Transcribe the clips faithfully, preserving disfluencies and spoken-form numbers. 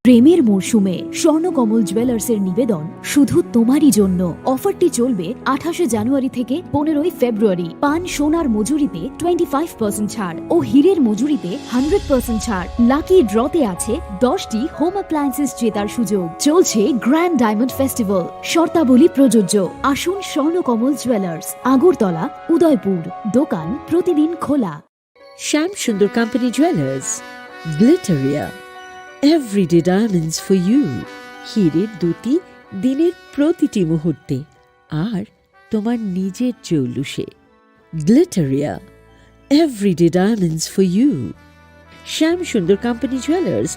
প্রেমের মরশুমে স্বর্ণকমল জুয়েলার্সের নিবেদন শুধু তোমারই জন্য। অফারটি চলবে আঠাশে জানুয়ারি থেকে পনেরোই ফেব্রুয়ারি। পান সোনার মজুরিতে টোয়েন্টি ফাইভ পার্সেন্ট ছাড় ও হীরের মজুরিতে হান্ড্রেড পার্সেন্ট ছাড়। লাকি ড্রতে আছে দশটি হোম অ্যাপ্লায়েন্সেস জেতার সুযোগ। চলছে গ্র্যান্ড ডায়মন্ড ফেস্টিভ্যাল, শর্তাবলী প্রযোজ্য। আসুন স্বর্ণকমল জুয়েলার্স, আগরতলা, উদয়পুর। দোকান প্রতিদিন খোলা। Shyam Sundar company jewellers, Glitteria, everyday diamonds for you. হীরের দ্যুতি দিনের প্রতিটি মুহূর্তে, আর তোমার নিজের জৌলুসে। Glitteria, everyday diamonds for you. Shyam Sundar company jewellers.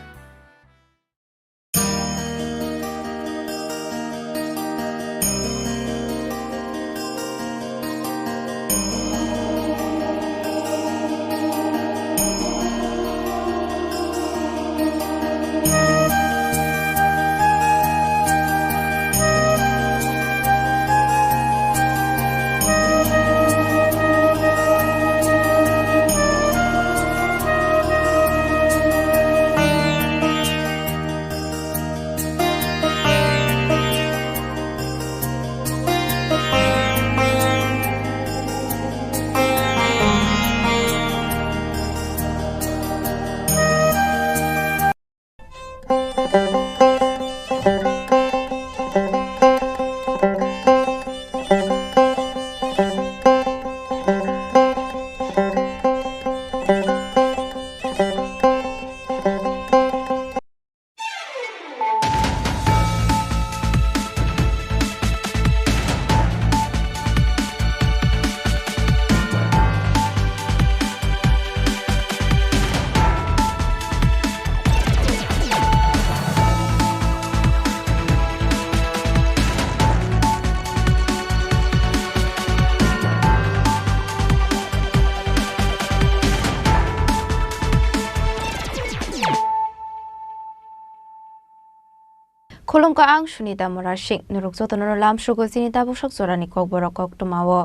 Khulumkha, ang Sunita Murasing. Norok jotono lamsogo chini tabuksak jorani kokborok koktwmao.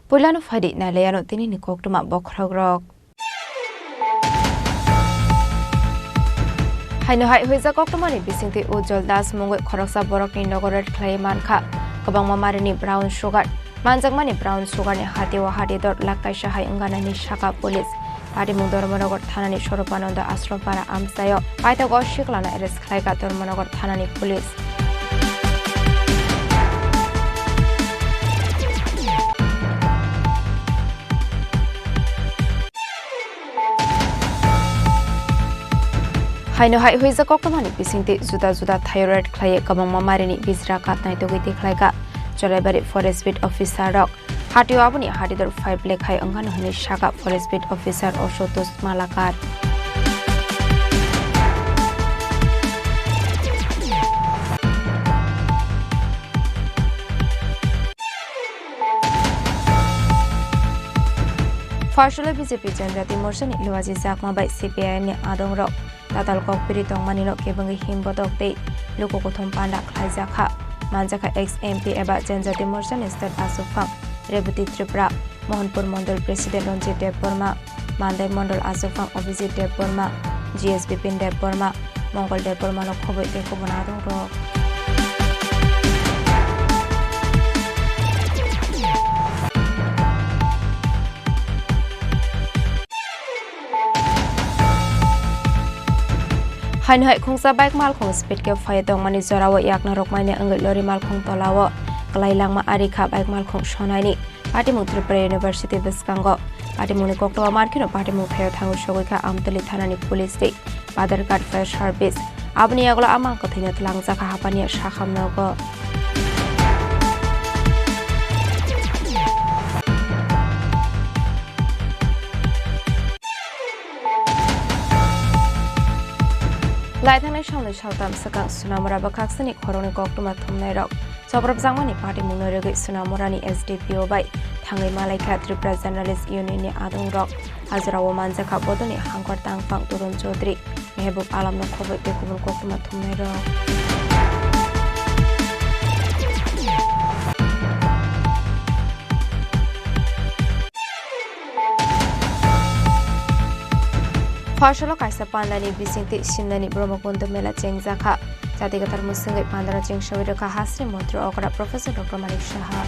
Puilano phaidi nailaiano tinini koktwma bokhorokrok. Haino hai huijak koktwmani bisingtwi Ujjwal Das mungwi khoroksa borokni nogo raid khlaiwi mankha. Kwbangma marini brown sugar. Manjakmani brown sugarni hatio hatidor lakh kaisa hai wngkha nini saka police. Patimung Dharmanagar thanani Swarupananda Ashram para amchaio paithago siklano arrest khlaikha Dharmanagar thanani police. Haino hai huijak koktwmani bisingtwi juda juda thaio raid khlaiwi kwbangma marini bijra katnai tugwi tikhlaikha. Cholaibari Forest Beat Officer rok hatio aboni hatidor five lakh hai wngkha hwnwi sakha Forest Beat Officer Ashutosh Malakar. Phasolo B J P Janjati Morchani Luaji Chakma bai C P I M ni adongrok tatal kokpiri tongmanino kebengwi himbotok tei luku kuthum panda khlaijakha. Manjakha ex M P eba Janjati Morchani State Achukphang Rebati Tripura, Mohanpur Mondol President Ranjit Debbarma, Mandai Mondol Achukphang Abhijit Debbarma, G S Bipin Debbarma, Mongol Debbarmano khoboi tei kubun adongrok. Haino hai khungsa bike malkhung speed khe phai tongmani jorao yakna rwkmani wngwi lori malkhung tolao kwlai langma ari kha bike malkhung sonaini. Patimung Tripura University bwskango. Patimungni koktwma mankheno patimung thaio thangwi sogwi kha Amtali thanani police tei Badharghat Fire Service. Aboni yagulo a mang kwthwino twlangjakha hapani sakham nogo. Lai thangnai salnwi saltham swkang Sonamura bwkhaksani khoroknwi koktwma thumnairok. Chobropjakmani patimungno rwgwi Sonamurani S D P O bai thangwi malaikha Tripura Journalist Union ni adongrok. Hajrao manjakha bodolni hangkor tangphang Torun Chaudhary, Mehbub Alamno khoboi tei kubun koktwma thumnairok. Phasalo kaisa pandani bisingtwi simnani Brahmakundo mela chengjakha. Jati kwthar mwswngwi pandano chengsawi rwkha hasni montri okra Professor Doctor Manik Saha.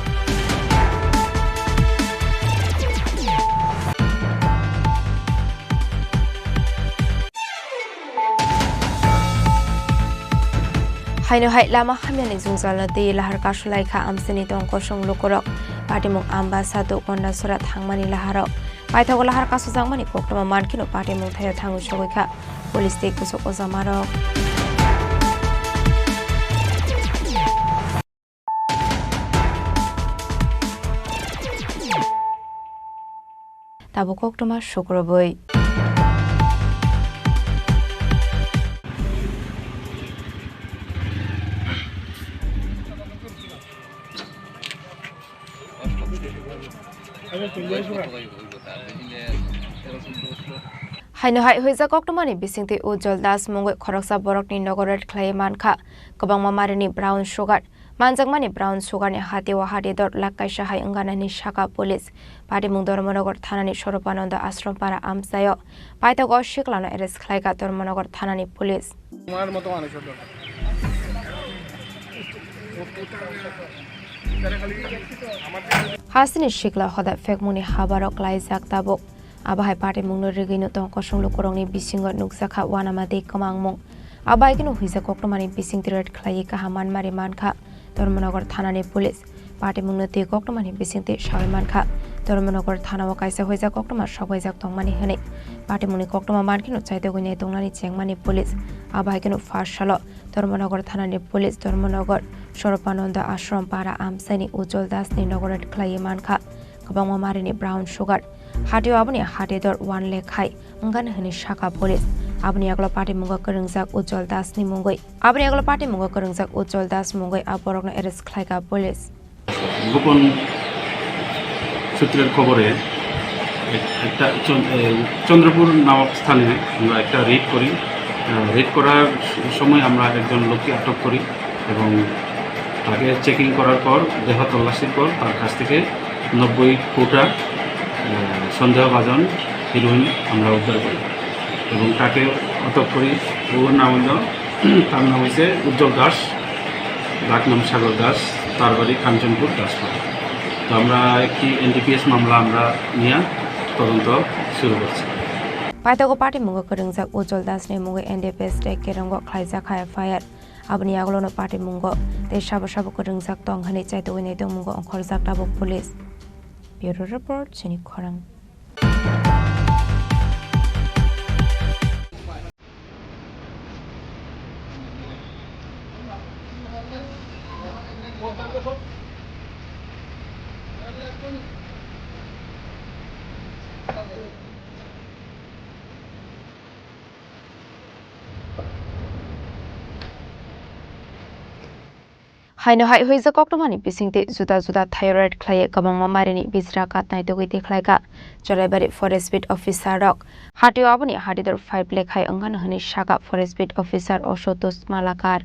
Haino hai lama hamyani jwngjalno twi lahar kasulaikha amchaini tong kosong lukurok. Patimung Ambasa to Kondasora thangmani laharok. Paithago lahar kasujakmani koktwma mankheno patimung thaio thangwi sogwikha police tei kuchuk ojamarok. Tabuk koktwma sukrubwi. Haino hai huijak koktwmani bisingtwi Ujjwal Das mungwi khoroksa borokni nogo raid khlaiwi mankha kwbangma marini brown sugar. Manjakmani brown sugar ni hati o hati dor lakh kaisa hai wngkha hwnwi sakha police. Patimung Dharmanagar thanani Soropananda Ashram para amchaio paithago siklano arrest khlaikha Dharmanagar thanani police. Hasteni sikla hoda phekmungni habarok klaijak tabuk. Abo hai patimungno rigwino tong kosong lukurokni bisingo nukjakha uanama tei kwmangmung. Abo hai kheno huijak koktwmani bisingtwi raid khlaiwi kaham manmari mankha Dharmanagar thanani police. Patimungno twi koktwmani bisingtwi sawi mankha Dharmanagar thanao kaisa huijak koktwma sokbaijak tongmani hwnwi. Patimungni koktwma mankheno chaitogwi naitongnani chengmani police. Abo hai kheno first salo Dharmanagar thanani police Dharmanagar Soropananda Ashram para amchaini Ujjwal Das ni nogo raid khlaiwi mankha kwbangma marini brown sugar. Hatio aboni hati dor one lakh hai wngkha hwnwi sakha police. Aboni yagulo patimungo kwrwngjak Ujjwal Das ni mungwi. Aboni yagulo patimungo kwrwngjak Ujjwal Das mungwi a borokno arrest khlaikha police. গোপন সূত্রের খবরে এক-, একটা চন-, এ, চন্দ্রপুর নামক স্থানে আমরা একটা রেড করি। আহ, রেড করার স-, সময় আমরা একজন লোককে আটক করি এবং তাকে চেকিং করার পর, দেহ তল্লাশির পর তার কাছ থেকে নব্বই কৌটা, আহ, সন্দেহভাজন হিরোইন আমরা উদ্ধার করি এবং তাকে আটক করি। ওর নাম হলো তার নাম হচ্ছে উজ্জ্বল দাস, ডাক নাম সাগর দাস, তার বাড়ি কাঞ্চনপুর দাসপাড়া। তো আমরা একটি এনডিপিএস মামলা আমরা নিয়ে তদন্ত শুরু করছি। Paithago patimungo kwrwngjak Ujjwal Das ni mungwi N D P S tei Kerongo khlaijak hai F I R. Aboni yagulono patimungo tei sabo sabo kwrwngjak tong hwnwi chaitogwi naitongmungo ongkhorjak tabuk police. Bureau report, chini khorang. Haino hai huijak koktwmani bisingtwi juda juda thaio raid khlaiwi kwbangma marini bijra katnai tugwi tikhlaikha Cholaibari forest beat officer rok. Hatio aboni hatidor five lakh hai wngkha hwnwi sakha forest beat officer Ashutosh Malakar.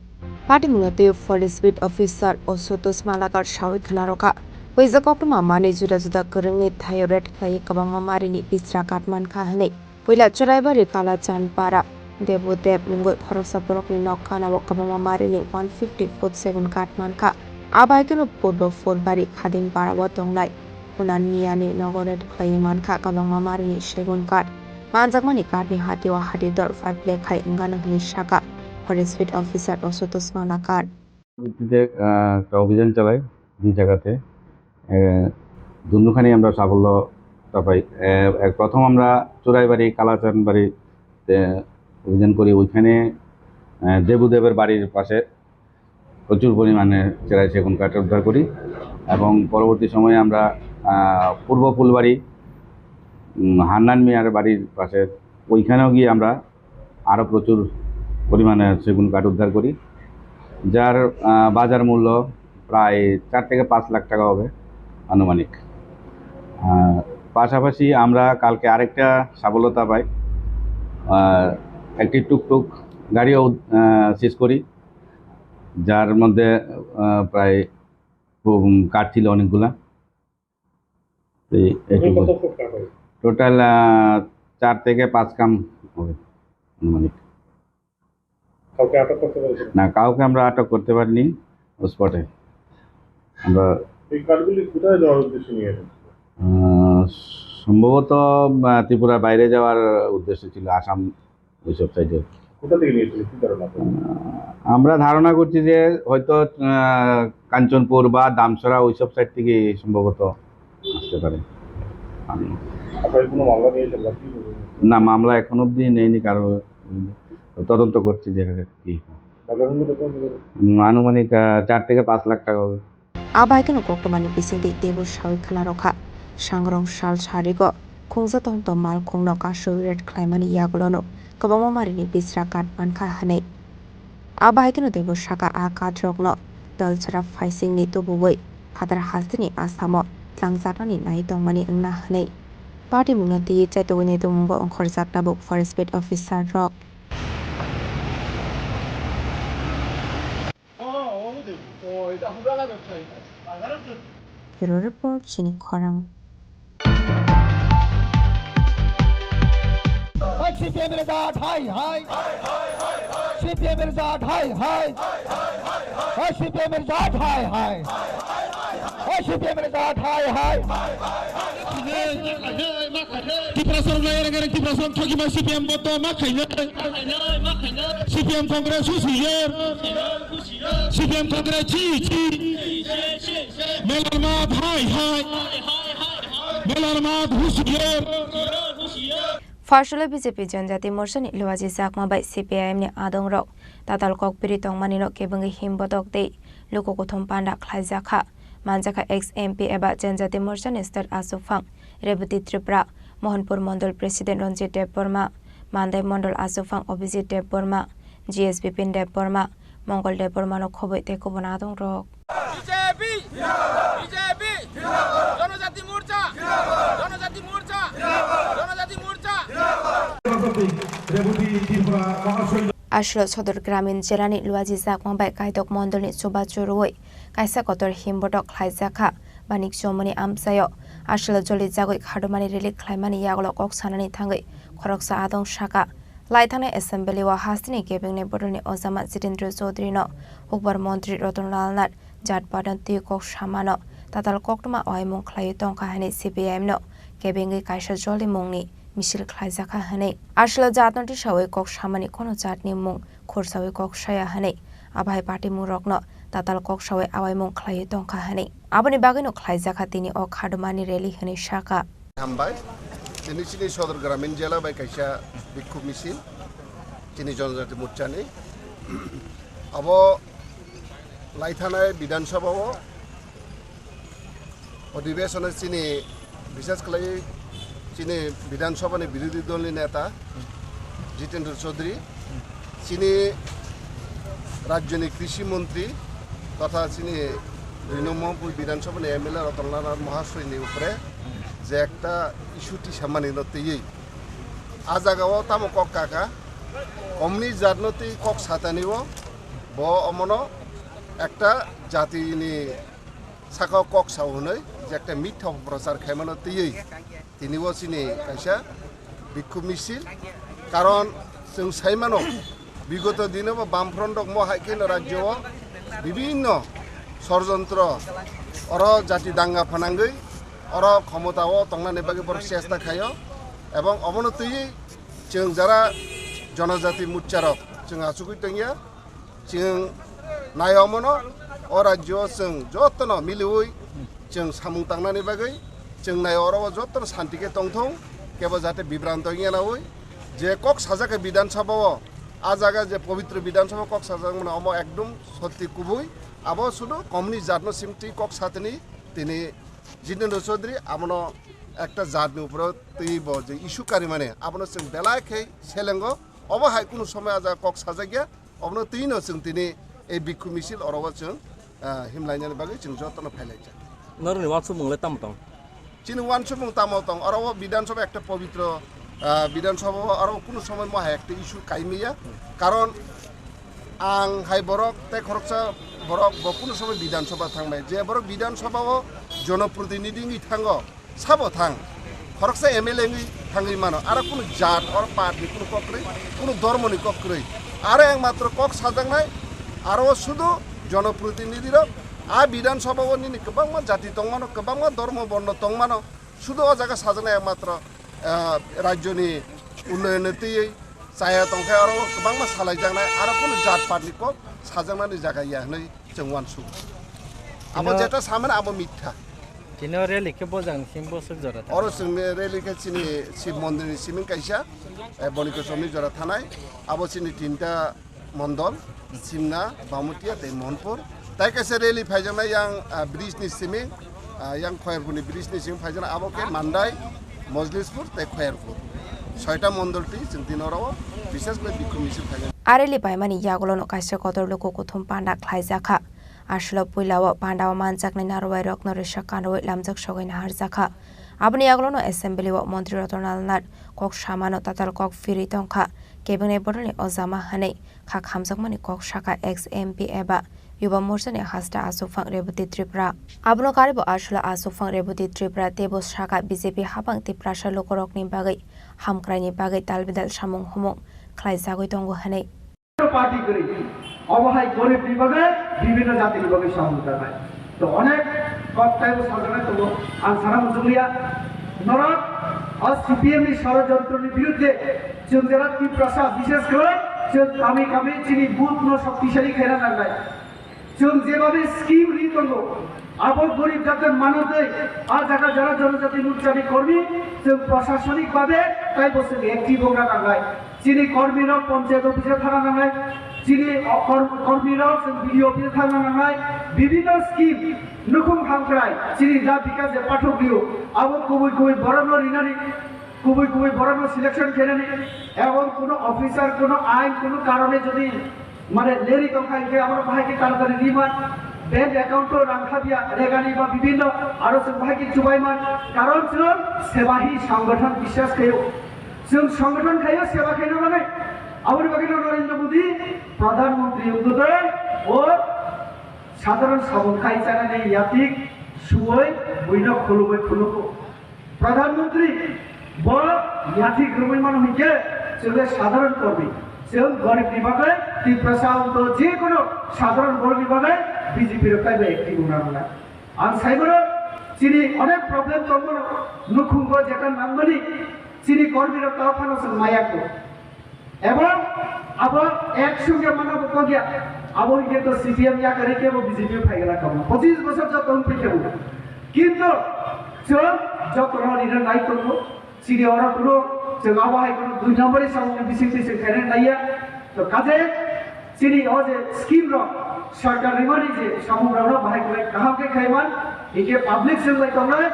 Patimungno twi forest beat officer Ashutosh Malakar sawi khwlarokha. Huijak koktwma manwi juda juda kwrwngni thaio raid khlaiwi kwbangma marini bijra katmankha hwnwi. Puila Churaibari Kalachandpara Debudeb mungwi khoroksa borokni nok ganao kwbangma marini one fifty foot segun kath mankha. Abai kheno Purbo Phulbari Khadingparao tongnai Khuna Niyani nogo raid khlaiwi mankha kwbangma marini segun kath. Manjakmani kathni hatio hatidor five lakh hai wngano hwnwi sakha Forest Beat Officer Ashutosh Malakar. ভিত্তিতে, আহ, একটা অভিযান চালাই দুই জায়গাতে। এ, দুনোখানেই আমরা সাফল্যতা পাই। এ, এক প্রথম আমরা চুরাইবাড়ি, কালাচানবাড়িতে অভিযান করি। ওইখানে, এ, দেবুদেবের বাড়ির পাশে প্রচুর পরিমাণে চেরাই সেগুন কাঠ উদ্ধার করি এবং পরবর্তী সময়ে আমরা, আহ, পূর্ব ফুলবাড়ি, উম, হান্নান মিয়ার বাড়ির পাশে ওইখানেও গিয়ে আমরা আরও প্রচুর পরিমাণে সেগুন কাঠ উদ্ধার করি, যার, আহ, বাজার মূল্য প্রায় চার থেকে পাঁচ লাখ টাকা হবে আনুমানিক। আহ, পাশাপাশি আমরা কালকে আরেকটা সাফল্যতা পাই, আহ, একটি টুকটুক গাড়িও, আহ, সিজ করি, যার মধ্যে, আহ, প্রায়, উম, কাঠ ছিল অনেকগুলা। এই, এইটুকু। টোটাল, আহ, চার থেকে পাঁচ কাম হবে আনুমানিক। কাউকে আটক করতে পেরেছেন? না, কাউকে আমরা আটক করতে পারিনি স্পটে। আমরা এই কাঠগুলি কোথায় যাওয়ার উদ্দেশ্যে নিয়ে এসেছিল? আহ, সম্ভবত, আহ, ত্রিপুরার বাইরে যাওয়ার উদ্দেশ্য ছিল, আসাম ওইসব সাইডে। কোথা থেকে নিয়েছিল, কি কারণে আপনার? আহ, আমরা ধারণা করছি যে হয়তো, আহ, কাঞ্চনপুর বা দামছড়া ওইসব সাইড থেকে সম্ভবত আসতে পারে। আমি আপনার কোনো মামলা নিয়েছেন বা কি? না, মামলা এখন অবধি নেয়নি কারো। তদন্ত করছি দেখা যাক কি হয়। বাজার মূল্য কত হবে? উম, আনুমানিক, আহ, চার থেকে পাঁচ লাখ টাকা হবে। A bai kheno koktwmani bisingtwi teibo sawi khwna rwkha. Sangrong sal sarigo khungsa tongtong malkhungno kasui ret khlaimani yagulono kwbangma marini bisra kat mankha hwnwi. A bai kheno teibo saka a katrokno dalchara phaisingni tubuwi phatar hasteni asamo tlangjaknani nai tongmani wngna hwnwi. Party mungno twiwi chaitugwini tumungbo wngkhorjak tabuk forest officer rok. Bureau Report, Chini Khorang. সিপিএমের জাত high high. সিপিএমের জাত high high. সিপিএমের জাত high high. সিপিএমের জাত high high. Tiprasong nai rega rega Tiprasong thokima CPM boto ma khainai. CPM Congress husiar. CPM Congress chi chi. Melarma hai hai. Melarma husiar. Pharsalo B J P Janjati Morchani Luaji Chakma bai C P I M ni adongrok tatal kokbiri tongmanino kebengwi himbotok tei luku kuthum panda khlaijakha. Manjakha ex M P eba Janjati Morchani State Achukphang Rebati Tripura, Mohanpur Mondol President Ranjit Debbarma, Mandai Mondol Achukphang Abhijit Debbarma, G S Bipin Debbarma, Mongol Debbarmano khobwi tei kubun adongrok. B J P! B J P! Janajati Morcha! Janajati Morcha! Janajati Morcha! Rebati Tripura Mahasoi Ashilo Sodor Gramin Jelani Luaji Jakma bai Kaitok Mondolni chubachu rwui kaisa kotor himbotok khlaijakha. Banik chomoni amchaio Ashilo joli jagwi khadumani rally khlaimani yagulo kok sanani thangwi khoroksa adong saka. Laithangnai assembly o hasteni kebengni bodolni ojama Jitendra Chaudhary no hukbar montri Ratan Lal Nath jat badon twi kok samano tatal koktwma oimung khlaiwi tongkha hwnwi C P I M no kebengwi kaisa joli mungni misil khlaijakha hwnwi. Ashilo jatno tisawi kok samani kono jatni mung khursawi kok saya hwnwi. Abai party murokno tatal kok sawi awaimung khlaiwi tongkha hwnwi. Aboni bagwino khlaijakha tini o khadumani rally hwnwi saka. Hambai, tini chini Sodor Gramin Jela bai kaisa bikhub misil, chini Janajati Morchani. Abo laithanai Bidhan Sabha o Odhibeshone chini, bishes khlai chini Bidhan Sabha ni birodhi dol ni neta Jitendra Chaudhary, chini rajyo ni krishi montri totha chini dui nombor Bidhan Sabha ni M L A Ratan Lal Nath Mahasoi ni upore je ekta issue tisamani no twiwi a jaga o tamo kok kaka, communist jat no twi kok satani o bo omono ekta jati ni saka o kok sao hwnwi je ekta mitha prochar khaimano twiwi tini o chini kaisa bikhub misil. Karon chwng saimano, bigoto dino bo Bamfront rok mo hai kheno rajyo o bibinno sorjontro oro jati danga phanangwi oro khomota o tongnani bagwi borok chesta khaio, ebong obono twiwi chwng jara Janajati Morcha rok chwng achugwi tongya. Chwng naiomono o rajyo o chwng jotono miliwi chwng samung tangnani bagwi chwng naio oro o jotono santi khe tongthung, kebo jate bibranto wngya nawi je kok sajak khe Bidhan Sabha o, a jaga je pobitro Bidhan Sabha kok sajak mano omo ekdom sotti kubui. Abo sudu communist jatno simti kok satini tini Jitendra Chaudhary abono ekta jatni uporo twi bo je issue kari mane abono chwng belai khe selengo. Obo hai kunu somoi a jaga kok sajak ya. Obono twino chwng tini ei bikhu misil oro o chwng, ah, himlainani bagwi chwng jotono phailaijak. Norokni wansukmung le tamo tong? Chini wansukmung tamo tong? Oro o Bidhan Sabha ekta pobitro, ah, Bidhan Sabha o oro o kunu somoi mo hai ekta issue kaimaya. Karon ang hai borok tei khoroksa borok bo kunu somoi Bidhan Sabha thangmaya. Je borok Bidhan Sabha o jonoprotinidhi wngwi thango, sabo thang. Khoroksa M L A wngwi Thangwi mano, aro kunu jat or patni kunu kok kwrwi, kunu dhormoni kok kwrwi. Aro ekmatro kok sajaknai, aro o sudu jonoprotinidhirok, a Bidhan Sabha o nini kwbangma jati tongmano, kwbangma dhormo borno tongmano, sudu o jaga sajaknai ekmatro, ah, rajyoni unnoyonni twiwi chaya tongkhe aro kwbangma salaijaknai, aro kunu jat patni kok sajaknani jaga ya hwnwi chwng uansuk. Abo Ino- jeta samani abo mitha. Tino rally khe bojang simi bosok jora tha. Oro chwngni rally khe chini Shiv Mondirni siming kaisa, eh, Bonikochomni jora thanai. Abo chini tinta mondol, Simna, Bamutia tei Mohanpur. Tai kaisa rally phaijaknai yang, ah, bridge ni siming, ah, yang Khoyarpurni bridge ni siming phaijaknai. Abo khe Mandai, Mojlispur tei Khoyarpur. Soita mondol twi chwng tini oro o bishes khlai bikhum misil phaijaknai. A rally paimani yagulono kaisa kotor luku kuthum panda khlaijakha. Aswlo puila o panda o manjaknai narwai rokno rwsa kanrwi lamjak sogwi naharjakha. Aboni yagulono assembly o montri Ratan Lal Nath kok samano tatal kok phirwi tongkha, kebengni bodolni o jama hwnwi kha khamjakmani kok sakha ex M P eba Yuba Morchani hasta aswkphang Reboti Tripura. Abono karibo aswlo aswkphang Reboti Tripura teibo sakha B J P hapang Tiprasa lukurokni bagwi hamkraini bagwi talbidal samung humung khlaijagwi tongo hwnwi. Party kwrwi. Obo hai gorib ni bagwi, bibhinno jati ni bagwi samung tangnai. To onek kok taibo sajaknai tongo, ang sana muchungliya. Norok o C P M ni sorojontro ni biruddhe chwng jera Tiprasa, bishes khlai chwng kami kami chini booth no shoktisali khaina nangnai. Chwng jebabe scheme ri tongo, abo gorib jati manwi tei a jaga jara jonojati morchani kormi chwng prosasonik babe taibo chwng active wngna nangnai. Chini kormirok panchayat office-o thangna nangnai, chini o kor-, kormirok chwng B D O office-o thangna nangnai, bibhinno scheme nukhung hamkrai chini da bikash je pathok rio, abo kubui kubui borokno rinani, kubui kubui borokno selection khainani, ebong kuno officer, kuno ain, kuno karone jodi mane leri tongkha hinkhe abono bahai khe taratari riman, bank account-o rang khabya regani ba bibhinno aro chwng bahai khe chubaiman, karon chwng sebahi songgothon biswas khaio. Chwng songgothon khaio seba khaina bagwi. Aboni bagwino Narendra Modi Pradhan Mantri wngwi tei o sadharon samung khai chanani yatik suwui buino khulumui khulugo. Pradhan Mantri bo yatik rwui mano hinkhe chwngde sadharon kormi. Chwng gorib ni bagwi Tiprasa wngto je kono sadharon borok ni bagwi B J P rok kaiba active wngna nangnai. Ang saimano chini onek problem tongmano nukhungo jeta nangmani chini kormirok tao phano chwng maya kho. Ebong abo ek sungya mana bo kogya. Abo hinkhe to C P M yakarwi kebo B J P phaigala kamo. Pochis bosor joto wngphi kebo. Kintu chwng jotono rina nai tongo. Chini oro kuno chwng abo hai kuno dui number ni samung ni bising twi chwng khaina naiya. To kaje chini o je scheme rok, sorkar rimani je samung rok no bahai khlai kaham khe khaiman, hinkhe public chwng bai tongnai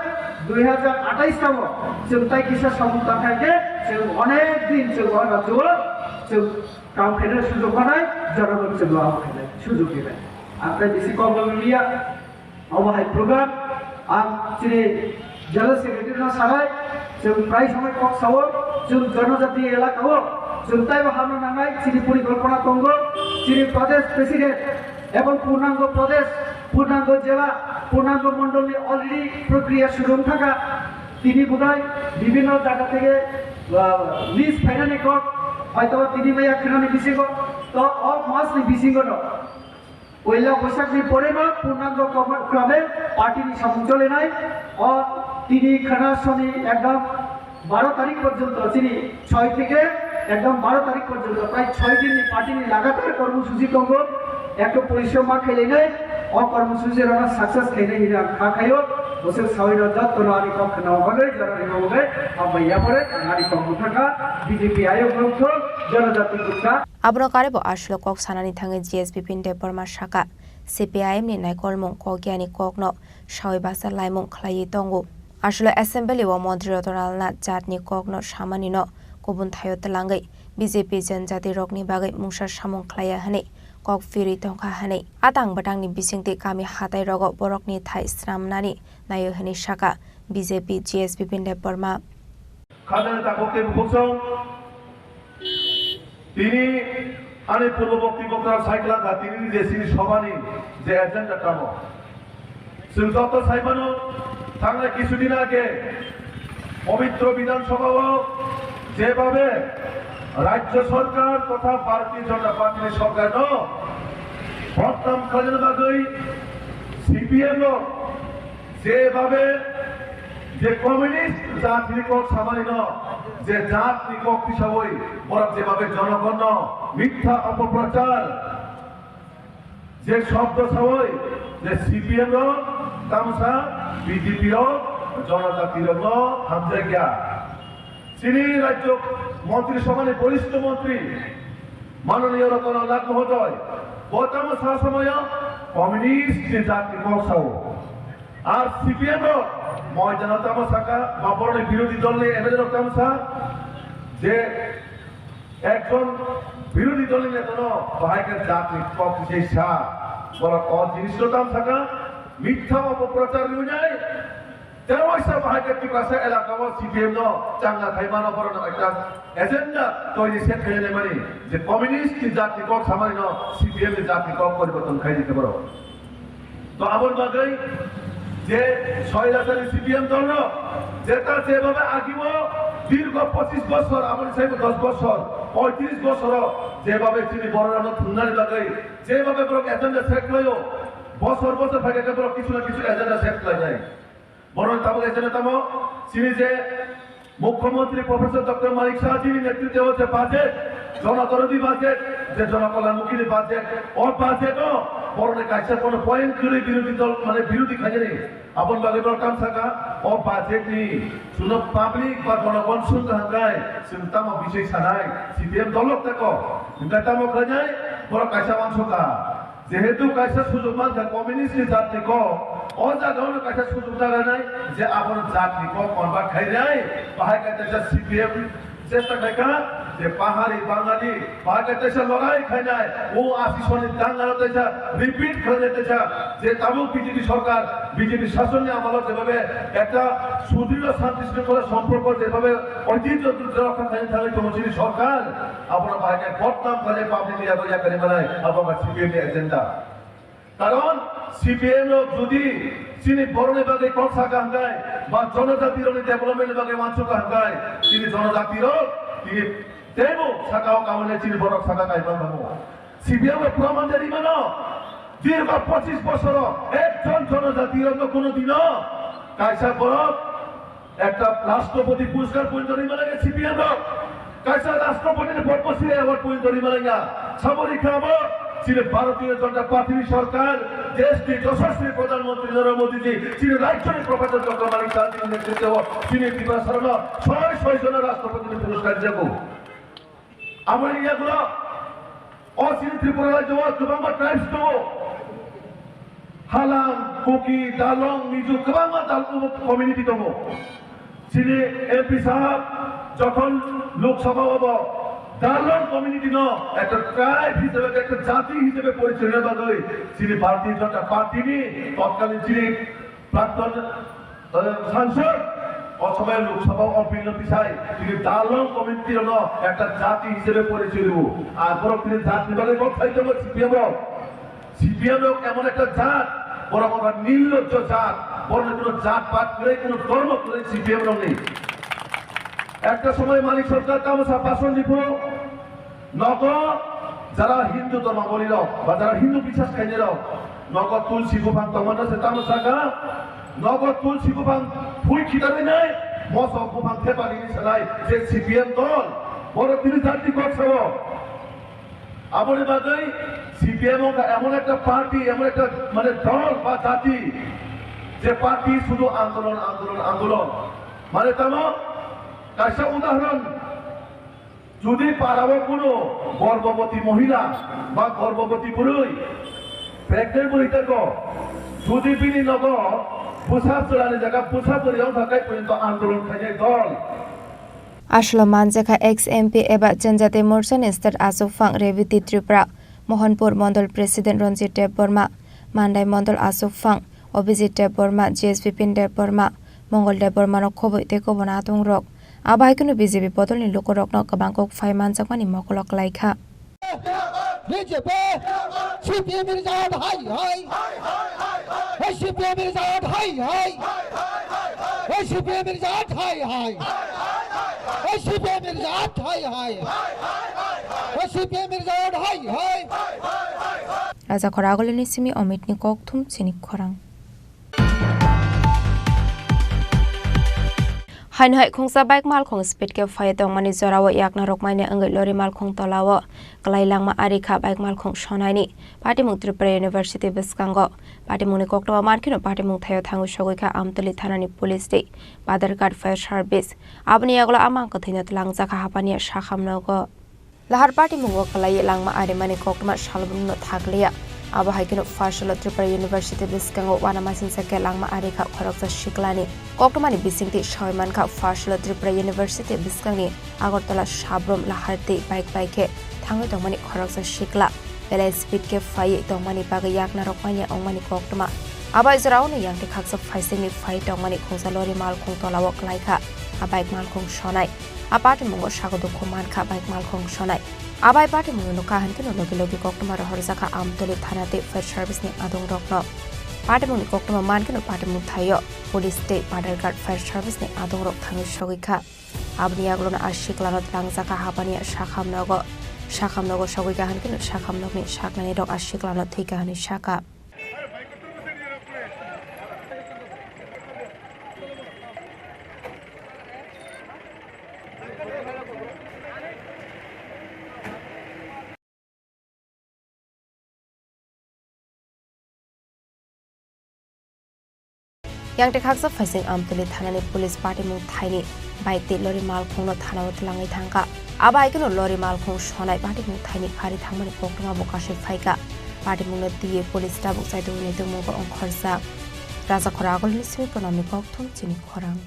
dui hajar atais tamo chwng tai kisa samung tangkha khe chwng onek din chwng o rajyo o chwng kam khaina sujog manai, jonogon chwng o abo khainai sujog rinai. Ang tai bisi kok liya. Obo hai program ang chini General Secretary no sanai, chwng prai samai kok sao, chwng Janajati elaka o chwng taibo hamna nangnai chini porikolpona tongo, chini Pradesh President ebong Purnango Pradesh, Purnango Jela, Purnango Mondol ni already prokriya shuru wng thangkha, tini budai bibhinno jaga theke, ah, list phainani kok, hoito tini maya khwnani bisingo, to o mas ni bisingo no. Poila Boisakh ni pore no purnango koma-, krame party ni samung cholenai. O tini khana soni ekdom baro tarik porjonto, chini choi theke ekdom baro tarik porjonto, prai choi din ni party ni lagatar kormosuchi tongo. Ekto porishrom ma khailainai, o kormosuchi rok no success khainai hwnwi ang kha khaio. Bwswk sawi no jotto no ani kok khna bagwi, jora rima bagwi, hambai yapore ang ani kok bwthaka B J P ayok rok thok, Janajati Morcha. Abono karibo aswlo kok sanani thangwi G S Bipin Debbarma sakha, C P I M ni naikolmung kokya ni kokno sawi basa laimung khlaiwi tongo. Aswlo assembly o montri Ratan Lal Nath jat ni kokno samani no kubun thaio twlangwi B J P janjati rokni bagwi mungsa samung khlaiya hwnwi kok phirwi tongkha hwnwi. A tang bwtang ni bisingtwi kami hatai rogo borokni thai swnamnani naio hwnwi sakha B J P G S Bipin Debbarma. Khajani takhuk tei bukhuk song. Tini ani purbo bokti bokra saikla kha, tini je chini sobani je agenda tamo. Chwng joto saimano, thangnai kisu din age পবিত্র বিধানসভাও যেভাবে রাজ্য সরকার তথা ভারতীয় জনতা পার্টির সরকারও বদনাম করার বাদই সিপিএম যেভাবে যে কমিউনিস্ট জাতির কক্ সামান্য যে জাতির কক্ হিসাবে ওরা যেভাবে জনগণ মিথ্যা অপপ্রচার যে শব্দ সাবই যে সিপিএম র তামসা বিজেপি র জনজাতি র হামজাইয়া চিনি রাজ্য মন্ত্রিসভার বরিষ্ঠ মন্ত্রী মাননীয় রতন লাল মহোদয় গতম সা সময় কমিউনিস্ট যে জাতি কৌশল আর সিপিএম র ময়দান তামসাকা বাপরনি বিরোধী দল নিয়ে এমএলএ তামসা যে একজন বিরোধী দলের নেতা no, bahai khe jatni kok se sa, borok o jinis no tam saka, মিথ্যা অপপ্রচার অনুযায়ী তেরোশো bahai khe Tiprasa elaka o CPM no changa khai mano borok no ekta agenda toiri set khai nai mani je communist ni jatni kok samani no CPM ni jatni kok poriborton khai dite borok. To aboni bagwi je Soilachari CPM দল no jeta jebabe agibo দীর্ঘ পঁচিশ বছর, aboni saibo দশ বছর, পঁয়ত্রিশ বছর jebabe chini borok rano thumnani bagwi jebabe borok agenda set khlaio, bosor bosor phaikhe borok kichu na kichu agenda set khlainai. Borok tabuk agenda tamo chini je মুখ্যমন্ত্রী professor doctor মানিক সাহাজির নেতৃত্বে যে বাজেট, জনদরদি বাজেট, যে জনকল্যাণমুখী বাজেট, ও বাজেটও বড় কাছে কোনো পয়েন্ট করে বিরোধী দল মানে বিরোধী খাইনি। আপন বাগে বলতাম থাকা ও বাজেট নি শুনো পাবলিক বা জনগণ শুনতে হাঙ্গায় চিন্তাম বিষয় সানায় সিপিএম দল থাকো চিন্তা তামো খাইনায় বড় কাছে মাংসকা। Jehetu kaisa sujok mankha communist ni jat ni kok, o jaga o kaisa sujok jaga nai je abo jat ni kok convert khai nai, bahai khe teisa CPM chesta khai kha je pahari Bangali, bahai khe teisa lorai khai nai, o asi soni danga no teisa repeat khai nai teisa je tabuk BJP সরকার, BJP শাসন ni amol o jebhabe ekta sudrido shanti shrinkhol সম্পর্ক jebhabe oitijjo rokha khai thangwi tongo chini সরকার, abono bahai khe বদনাম khai public ni yago yakari manai, abo wngkha CPM ni agenda. Karon CPM rok jodi chini borokni bagwi kok saka hwnkhe ba jonojati rokni development ni bagwi uansukha hwnkhe chini jonojati rok tini teibo saka o kaui nai chini borok saka kaiman tongo. CPM rok proman de rimano দীর্ঘ পঁচিশ বছর একজন জনজাতি rokno কোনো দিনও kaisa borok একটা রাষ্ট্রপতি পুরস্কার পর্যন্ত রিমা লাগে সিপিএম রক। কাইসা রাষ্ট্রপতির পদ্মশ্রী অ্যাওয়ার্ড পর্যন্ত রিমা লাগে। সামরিক খাবো চিনে ভারতীয় জনতা পার্টির সরকার দেশটি যশস্বী প্রধানমন্ত্রী নরেন্দ্র মোদীজি চিনে রাজ্যের প্রফেসর ডক্টর মানিক সাহাজির নেতৃত্বে চিনে ত্রিপুরা সরণ ছয় ছয় জনের রাষ্ট্রপতির পুরস্কার দেব। Amoni yagulo o chini Tripura rajyo o kwbangma tribes tongo. Halang, Kuki, Dalong, Mizo kwbangma dal-, community tongo. Chini MP সাহেব যখন লোকসভা হবো, Dalong community no একটা tribe হিসেবে, একটা জাতি হিসেবে পরিচয় হওয়ার বাদে চিনি ভারতীয় জনতা পার্টি নি তৎকালীন চিনি প্রাক্তন, আহ, সাংসদ, অসময় লোকসভা অপিল পিছাই, তিনি দালং কমিউনিটি হলো একটা জাতি হিসেবে পরিচয় দিব। আর বরং তিনি জাতি বলে কোথায় যাবো সিপিএম রক? সিপিএম রক এমন একটা জাত, বরং আমরা নির্লজ্জ জাত, বরং কোনো জাত পাত করে, কোনো ধর্ম করে সিপিএম রক নেই। একটা সময় মানিক সরকার তামসা ভাষণ দিব, Nogo jara Hindu dhormabolirok ba jara Hindu biswas khainirok, nogo tulsi buphang tongmano se tamo saka, nogo tulsi buphang phui khitarwi nai, mosok buphang thepalini salai je CPM dol, boro tini jati kok sao. Aboni bagwi CPM wngkha emon ekta party, emon ekta mane dol ba jati, je party sudu andolon, andolon, andolon. Mane tamo kaisa udahoron, Jodi parao kuno gorboboti mohila ba gorboboti bwrwi, pregnant bwrwi tako, jodi bini nogo bwsa chwlani jaga bwsa bwrwi wngkha khe porjonto andolon khainai dol. Aswlwng manjakha ex M P eba Janjati Morcha ni state achukphang Revati Tripura, Mohanpur Mondol President Ranjit Debbarma, Mandai Mondol achukphang Abhijit Debbarma, G S Bipin Debbarma, Mongol Debbarma no khobwi tei kobo natung rok. Abo hai kheno B J P bodolni lukurokno kwbang kok phai manjakmani mokolo klaikha. B J P, C P M ni jawab hai hai. Hai C P সিপিএমের জাত high high. এই সিপিএমের জাত high high. এই সিপিএমের জাত high high. এই সিপিএমের জাত high high. Raja Khoragulini simi Omitni kokthum chini khorang. Haino hai khungsa bike malkhung speed khe phai tongmani jorao yakna rwkmani wngwi lori malkhung tolao kwlai langma ari kha bike malkhung sonaini. Patimung Tripura University bwskango. Patimungni koktwma mankheno patimung thaio thangwi sogwi kha Amtwli thanani police tei Badharghat fire service. Aboni yagulo a mang kwthwino twlangjak kha Hapania Sakham nogo. Lahar patimungo kwlaiwi langma arimani koktwma salbrumno thakliya. Abo hai kheno first salo Tripura University bwskango uanamasingcha khe langma ari kha khoroksa siklani. Koktwmani bisingtwi sawi mankha first salo Tripura University bwskangni Agartala Sabrum Lahar twi bike bai khe thangwi tongmani khoroksa sikla. Belai speed khe phaiwi tongmani bagwi yakna rwkmani wngmani koktwma. Abai jorao no yangti khaksa phaisingni phai tongmani khungsa lori malkhung tolao kwlai kha. A bike malkhung sonai. A patimungo sago dukhu mankha bike malkhung sonai. Abai patimungno nukha hinkheno logi logi koktwma rohorjakha Amtwli thana tei fire service ni adongrokno. Patimungni koktwma mankheno patimung thaio police tei Badharghat fire service ni adongrok thangwi sogwi kha. Aboni yagulono a siklano twlangjakha Hapania Sakham nogo. Sakham nogo sogwi kha hinkheno Sakham nokni saknani rok a siklano thwikha hinwi sakha. Yangte khaksa phaising Amtwli thanani police patimung thaini bike tei lori malkhungno thanao twlangwi thangkha. Abo hai kheno lori malkhung sonai patimung thaini phari thangmani koktwma bo kasui phaikha. Patimungno twiwi police tabuk chaitungni tongmungo ongkhorjak. Raja Khoragulini simi Pranamni kokthum chini khorang.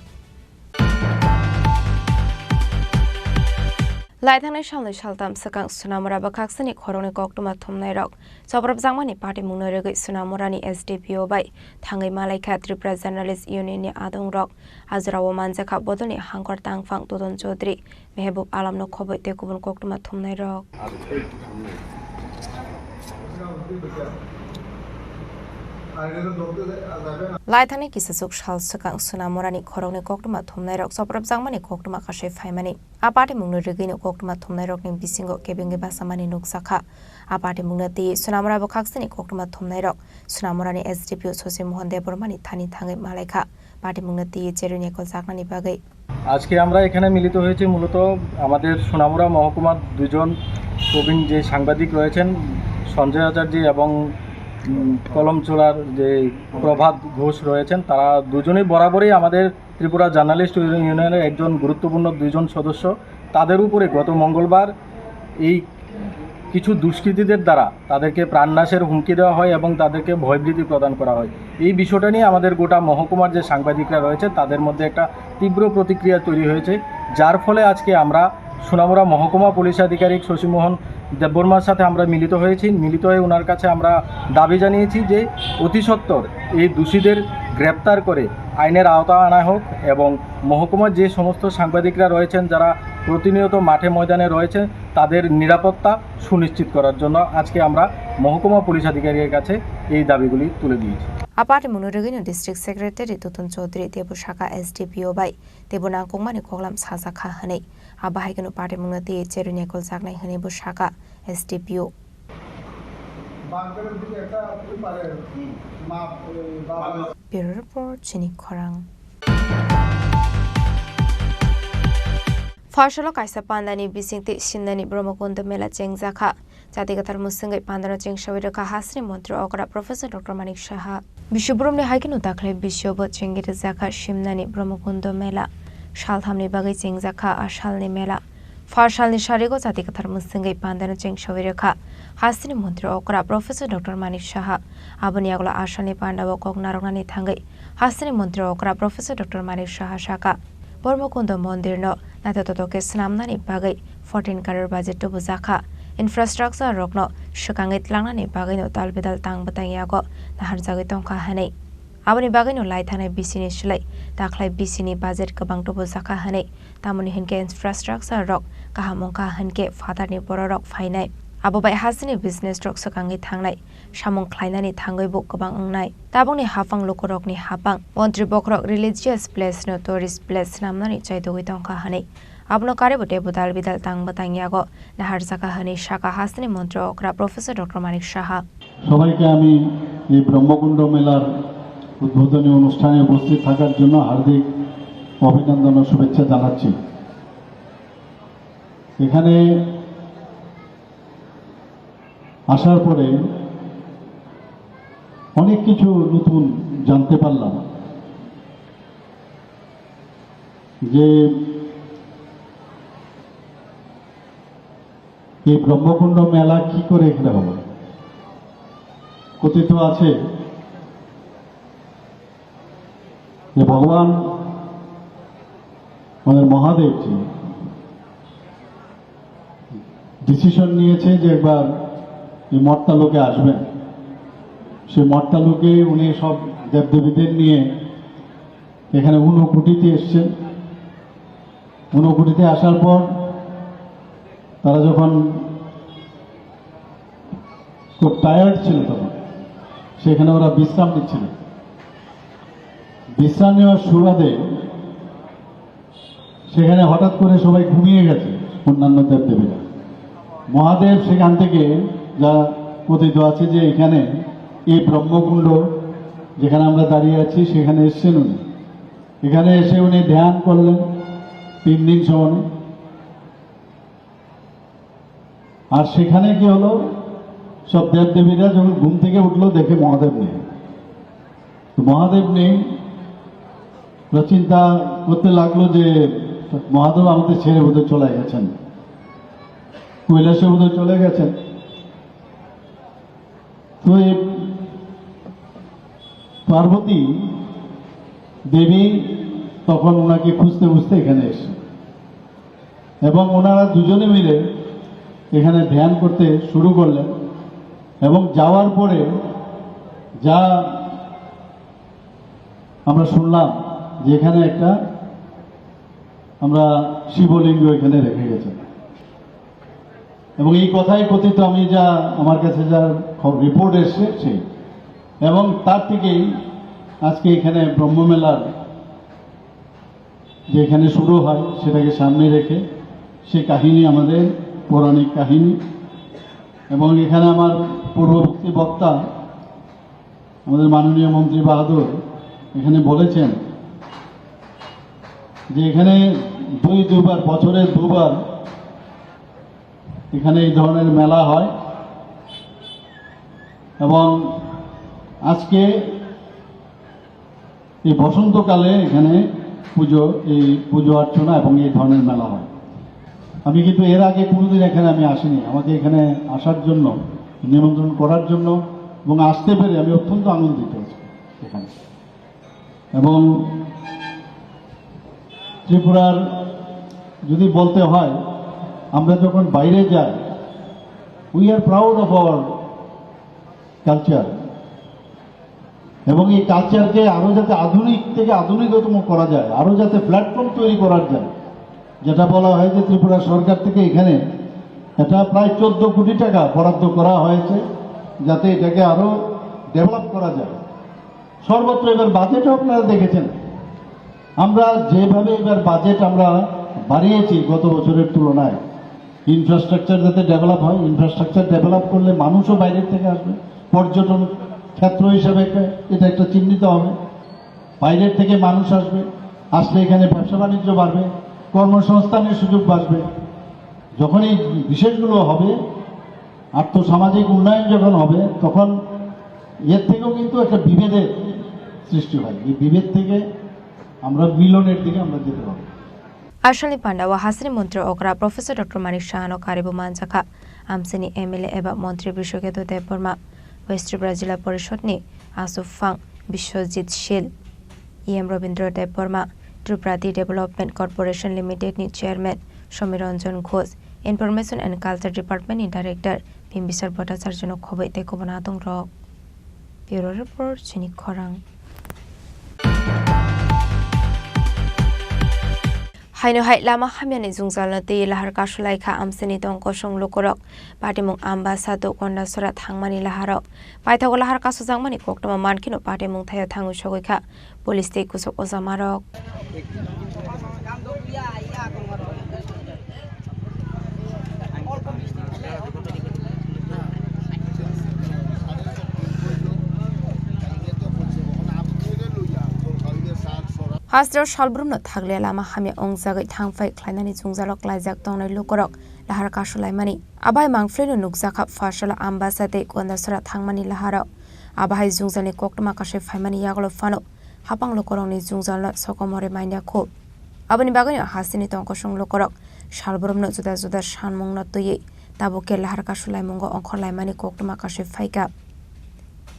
Laithangnai salnwi saltam swkang Sonamura bwkhaksani khoroknwi koktwma thumnairok choprapjakmani patimungno rwgwi Sonamurani S D P O bai thangwi malaikha Tripura Journalist Union ni adongrok. A jorao manjakha bodolni hangkor tangphang Toton Chaudhary, Mehbub Alamno khobwi tei kubun koktwma thumnairok. Laithani kisachuk sal swkang Sonamurani khoroknwi koktwma thumnairok choprapjakmani koktwma kasui phaimani. A patimungno rwgwino koktwma thumnairokni bisingo kebengwi bachamani nukjakha. A patimungno twiwi Sonamura bwkhaksani koktwma thumnairok Sonamurani S D P O Sosi Mohan Debbarmani thani thangwi malaikha. Patimungno twiwi cherwi nekoljaknani bagwi. আজকে আমরা এখানে মিলিত হয়েছি মূলত আমাদের সোনামুড়া মহকুমার দুজন প্রবীণ যে সাংবাদিক রয়েছেন, সঞ্জয় আচার্য এবং, উম, কলমচোলার যে প্রভাত ঘোষ রয়েছেন, তারা দুজনেই বরাবরই আমাদের ত্রিপুরা জার্নালিস্ট ইউনিয়নের একজন গুরুত্বপূর্ণ দুইজন সদস্য। তাদের উপরে গত মঙ্গলবার এই কিছু দুষ্কৃতীদের দ্বারা তাদেরকে প্রাণনাশের হুমকি দেওয়া হয় এবং তাদেরকে ভয়ভীতি প্রদান করা হয়। এই বিষয়টা নিয়ে আমাদের গোটা মহকুমার যে সাংবাদিকরা রয়েছে, তাদের মধ্যে একটা তীব্র প্রতিক্রিয়া তৈরি হয়েছে, যার ফলে আজকে আমরা সোনামুড়া মহকুমা পুলিশ আধিকারিক শশীমোহন দেববর্মার সাথে আমরা মিলিত হয়েছি। মিলিত হয়ে ওনার কাছে আমরা দাবি জানিয়েছি যে অতি সত্বর এই দোষীদের গ্রেপ্তার করে আইনের আওতায় আনা হোক এবং মহকুমার যে সমস্ত সাংবাদিকরা রয়েছেন, যারা প্রতিনিয়ত মাঠে ময়দানে রয়েছেন, তাদের নিরাপত্তা সুনিশ্চিত করার জন্য আজকে আমরা মহকুমা পুলিশ আধিকারিকের কাছে এই দাবিগুলি তুলে দিয়েছি। A patimungno rwgwino District Secretary Toton Chaudhary teibo sakha S D P O bai teibo nangkukmani koklam sajakha hwnwi. Abo hai kheno patimungno twiwi cherwi nekoljaknai hwnwibo sakha S D P O. Bureau Report, Chini Khorang. Pharsalo kaisa pandani bisingtwi simnani Brahmakundo mela chengjakha. Jati kwthar mwswngwi pandano chengsawi rwkha hasini montri okra Professor Doctor Manik Saha. Bisi burumni hai kheno dakhli bisio bo chengwi rwjakha simnani Brahmakundo mela. Salthamni bagwi chengjakha a salni mela. Pharsalni sarigo jati kwthar mwswngwi pandano chengsawi rwkha hasini montri okra Professor Doctor Manik Saha. Aboni yagulo a salni pandao kok narwknani thangwi hasini montri okra Professor Doctor Manik Saha sakha, Brahmakundo mondirno naithotok khe swnamnani bagwi fourteen crore budget tubujakha. Infrastructure rokno swkangwi tlangnani bagwino tal bedal tang bwtang yago naharjagwi tongkha hwnwi. Aboni bagwino lai thanai bisini swlai takhlai bisini budget kwbang tubujakha hwnwi. Tamoni hinkhe infrastructure rok kaham wngkha hinkhe phatarni bororok phainai. Abo bai hasteni business rok swkangwi thangnai, samung khlainani thangwi bo kwbang wngnai. Tabukni haphang lukurokni haphang, montri bokhorok religious place no tourist place swnamnani chaitugwi tongkha hwnwi abono karwibo teibo dal bidal tangbo tangyago naharjakha hwnwi sakha hasteni montri okra Professor Doctor Manik Saha. সবাইকে আমি এই ব্রহ্মকুণ্ড মেলার উদ্বোধনী অনুষ্ঠানে উপস্থিত থাকার জন্য হার্দিক অভিনন্দন ও শুভেচ্ছা জানাচ্ছি। এখানে আসার পরে অনেক কিছু নতুন জানতে পারলাম যে এই ব্রহ্মকুণ্ড মেলা কি করে এখানে হলো। কথিত আছে যে ভগবান আমাদের মহাদেবজি ডিসিশন নিয়েছে যে একবার এই মর্ত্য লোকে আসবেন। সেই মর্ত্য লোকে উনি সব দেবদেবীদের নিয়ে এখানে ঊনকোটিতে এসছেন। ঊনকোটিতে আসার পর তারা যখন খুব টায়ার্ড ছিল তখন সেখানে ওরা বিশ্রাম নিচ্ছিল। বিশ্রাম নেওয়ার সুবাদে সেখানে হঠাৎ করে সবাই ঘুমিয়ে গেছে, অন্যান্য দেবদেবীরা। মহাদেব সেখান থেকে, যা কথিত আছে যে এখানে এই ব্রহ্মকুণ্ড যেখানে আমরা দাঁড়িয়ে আছি সেখানে এসছেন উনি। এখানে এসে উনি ধ্যান করলেন তিন দিন সমানে। আর সেখানে কি হলো, সব দেবদেবীরা যখন ঘুম থেকে উঠলো দেখে মহাদেব নেই। তো মহাদেব নেই, ওরা চিন্তা করতে লাগলো যে মহাদেব আমাদের ছেড়ে বোধহয় চলে গেছেন, কৈলাসে বোধহয় চলে গেছেন। তো এই পার্বতী দেবী তখন ওনাকে খুঁজতে খুঁজতে এখানে এসে এবং ওনারা দুজনে মিলে এখানে ধ্যান করতে শুরু করলেন এবং যাওয়ার পরে যা আমরা শুনলাম যে এখানে একটা আমরা শিবলিঙ্গ এখানে রেখে গেছেন এবং এই কথাই কথিত আমি যা আমার কাছে যা রিপোর্ট এসছে সেই এবং তার থেকেই আজকে এখানে ব্রহ্মমেলার যেখানে শুরু হয় সেটাকে সামনে রেখে সেই কাহিনী আমাদের পৌরাণিক কাহিনী এবং এখানে আমার পূর্ববর্তী বক্তা আমাদের মাননীয় মন্ত্রী বাহাদুর এখানে বলেছেন যে এখানে দুই দুবার বছরে দুবার এখানে এই ধরনের মেলা হয় এবং আজকে এই বসন্তকালে এখানে পুজো, এই পুজো অর্চনা এবং এই ধরনের মেলা হয়। আমি কিন্তু এর আগে কোনোদিন এখানে আমি আসিনি। আমাকে এখানে আসার জন্য, নিমন্ত্রণ করার জন্য এবং আসতে পেরে আমি অত্যন্ত আনন্দিত আছি এখানে। এবং ত্রিপুরার যদি বলতে হয়, আমরা যখন বাইরে যাই, we are proud of our culture। এবং এই কালচারকে আরও যাতে আধুনিক থেকে আধুনিকতম করা যায়, আরও যাতে প্ল্যাটফর্ম তৈরি করা যায়, যেটা বলা হয় যে ত্রিপুরা সরকার থেকে এখানে এটা প্রায় চোদ্দ কোটি টাকা বরাদ্দ করা হয়েছে, যাতে এটাকে আরও ডেভেলপ করা যায়। সর্বত্র এবার বাজেটও আপনারা দেখেছেন, আমরা যেভাবে এবার বাজেট আমরা বাড়িয়েছি গত বছরের তুলনায়, ইনফ্রাস্ট্রাকচার যাতে ডেভেলপ হয়, ইনফ্রাস্ট্রাকচার ডেভেলপ করলে মানুষও বাইরের থেকে আসবে, পর্যটন ক্ষেত্র হিসাবে একটা, এটা একটা চিহ্নিত হবে। বাইরের থেকে মানুষ আসবে, আসলে এখানে ব্যবসা বাণিজ্য বাড়বে, কর্মসংস্থানের সুযোগ বাড়বে। যখন এই বিষয়গুলো হবে, আর্থসামাজিক উন্নয়ন যখন হবে, তখন এর থেকেও কিন্তু একটা বিভেদের সৃষ্টি হয়। এই বিভেদ থেকে আমরা মিলনের দিকে আমরা যেতে পারবো। Asalni pandao hasteni montri okra Professor Doctor Manik Sahano karibo manjakha. Amsini M L A eba montri Biswaketu Debbarma, West Tripura Jila Porishod ni Aswk Phang Biswajit Sil, E M Rabindra Debbarma, Tripura Tea Development Corporation Limited ni Chairman Somiranjan Ghosh, Information and Culture Department ni Director Bimbisar Bhattacharya no khoboi tei kubun atung rok. Bureau Report, Chini Khorang. Haino hai lama hamyani jwngjalno twi lahar kasu lai kha Amchaini tong kosong lukurok. Patimung Ambasa to Kondasora thangmani laharo paithago lahar kasujakmani koktwma mankheno patimung thaio thangwi sogwi kha police tei kuchuk ojamarok. Hasteo salbrumno thagle lama hamya wngjagwi thangphai khlainani jwngjalo klaijak tongnai lukurok lahar kasulaimani. Abai mangphleno nukjakha Pharsala Ambasa tei Kondasora thangmani laharo. Abahai jwngjalni koktwma kasui phaimani yagulo phano hapang lukurokni jwngjalno sokomorwi manya kho. Aboni bagwino hasteni tongkosong lukurok salbrumno juda juda sanmungno twiwi tabuk khe lahar kasulaimungo ongkhorlaimani koktwma kasui phaikha.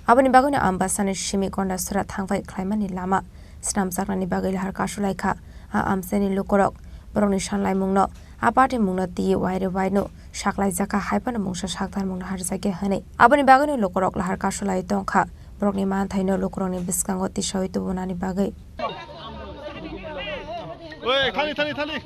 Aboni bagwino Ambasani simi Kondasora thangphai khlaimani lama swnamjaknani bagwi lahar kasulaikha. A Amchaini lukurok borokni sanlaimungno, a patimungno twiwi waire waino saklaijakha, hai phano mungsa saktarmungno harjakya hwnwi. Aboni bagwino lukurok lahar kasulaiwi tongkha, borokni manthaino lukurokni bwskango tisawi tubunani bagwi. Oi, thani, thani, thani.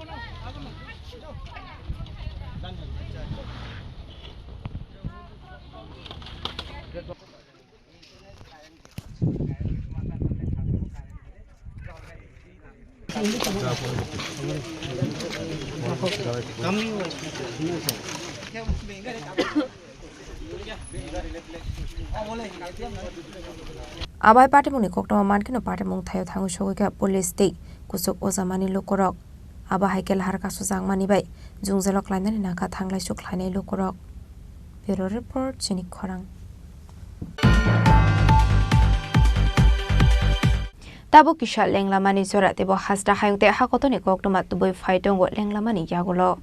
Abai patimungni koktwma mankheno patimung thaio thangwi sogwi kha police tei kuchuk ojamani lukurok. Abo hai khe lahar kasujakmani bai jwngjalo klainani nangkha thanglaisu khlainai lukurok. Bureau Report, Chini Khorang. Tabuk kisa lenglamani jora teibo hasta hayung tei hakotorni koktwma tubui phai tongo lenglamani yagulo.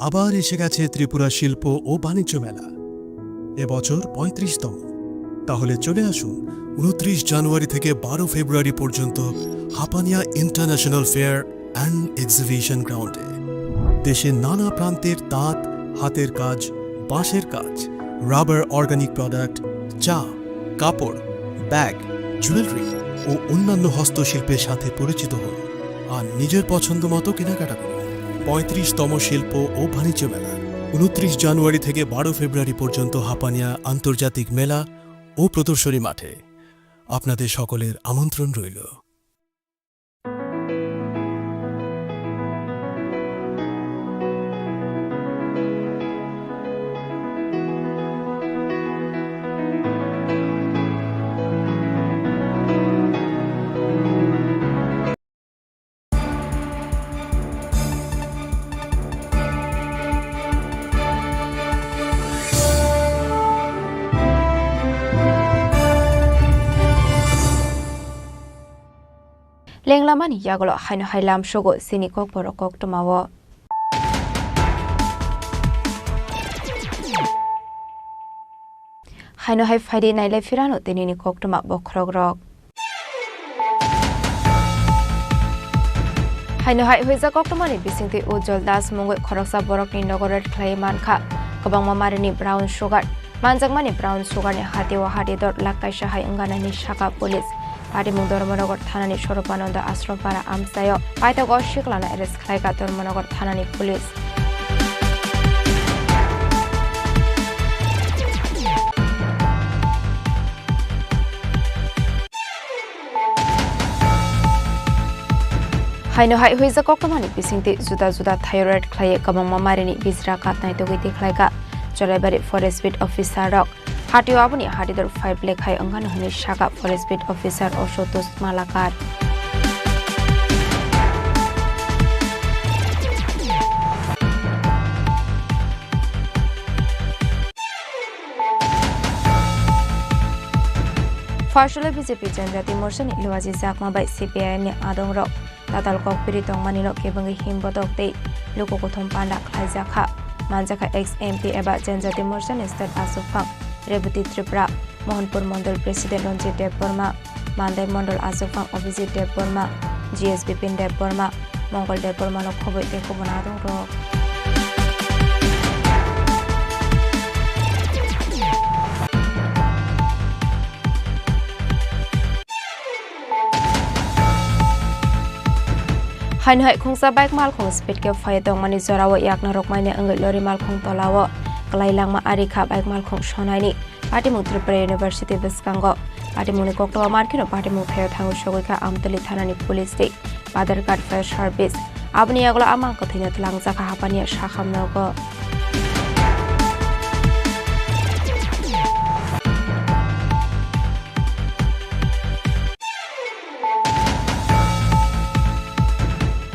আবার এসে গেছে ত্রিপুরা শিল্প ও বাণিজ্য মেলা, এবছর পঁয়ত্রিশতম। তাহলে চলে আসুন ঊনত্রিশ জানুয়ারি থেকে বারো ফেব্রুয়ারি পর্যন্ত Hapania international fair and exhibition গ্রাউন্ডে। দেশের নানা প্রান্তের তাঁত, হাতের কাজ, বাঁশের কাজ, রাবার অর্গানিক প্রোডাক্ট, চা, কাপড়, ব্যাগ, জুয়েলারি ও অন্যান্য হস্তশিল্পের সাথে পরিচিত হন আর নিজের পছন্দ মতো কেনাকাটা করুন। পঁয়ত্রিশতম শিল্প ও বাণিজ্য মেলা, ঊনত্রিশ জানুয়ারি থেকে বারো ফেব্রুয়ারি পর্যন্ত হাপানিয়া আন্তর্জাতিক মেলা ও প্রদর্শনী মাঠে। আপনাদের সকলের আমন্ত্রণ রইল। Lenglamani yagulo haino hai lamsogo chini kokborok koktwmao. Haino hai phaidi nailai phirano tinini koktwma bokhorokrok. Haino hai huijak koktwmani bisingtwi Ujjwal Das mungwi khoroksa borokni nogo raid khlaiwi mankha kwbangma marini brown sugar. Manjakmani brown sugarni hati o hati dor lakh kaisa hai wngganani sakha police. Patimung Dharmanagar thanani Swarupananda Ashram para amchaio paithago siklano arrest khlaikha Dharmanagar thanani police. Haino hai huijak koktwmani bisingtwi juda juda thaio raid khlaiwi kwbangma marini bijra katnai tugwi tikhlaikha Cholaibari Forest Beat Officer rok. Hatio aboni hatidor five lakh hai wngkha hwnwi sakha Forest Beat Officer Ashutosh Malakar. Pharsalo B J P Janjati Morchani Luaji Chakma bai C P I M ni adongrok tatal kokpiri tongmanino kebengwi himbotok tei luku kuthum panda khlaijakha. Manjakha ex M P eba Janjati Morchani State Aswkphang Rebati Tripura, Mohanpur Mondol President Ranjit Debbarma, Mandai Mondol Aswkphang Abhijit Debbarma, G S Bipin Debbarma, Mongol Debbarmano khobwi tei kubun adongrok. Haino hai khungsa bike malkhung speed khe phaiwi tongmani jorao yakna rwkmani wngwi lori malkhung tolao kwlai langma ari kha bike malkhung sonaini. Patimung Tripura University bwskango. Patimungni koktwma mankheno patimung thaio thangwi sogwi kha Amtwli thanani police tei Badharghat Fire Service. Aboni yagulo a mang kwthwino twlangjakha hapaniya sakham nogo.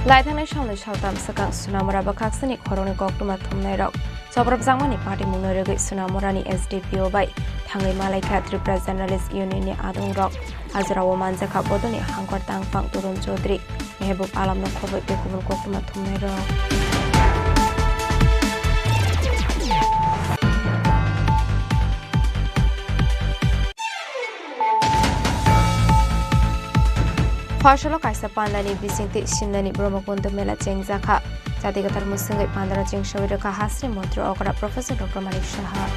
Laithangnai salnwi saltham swkang Sonamura bwkhaksani khoroknwi koktwma thumnairok. Choprwpjakmani patimungno rwgwi Sonamurani S D P O bai thangwi malaikha Tripura Journalist Union ni adongrok. A jorao manjakha bodolni hangkor tangphang Torun Chaudhary, Mehbub Alamno khobwi tei kubun koktwma thumnairok. Pharsalo kaisa pandani bisingtwi simnani Brahmakundo mela chengjakha. Chati kwthar mwswngwi pandano chengsawi rwkha hasri montri okra Professor Doctor Manik Saha.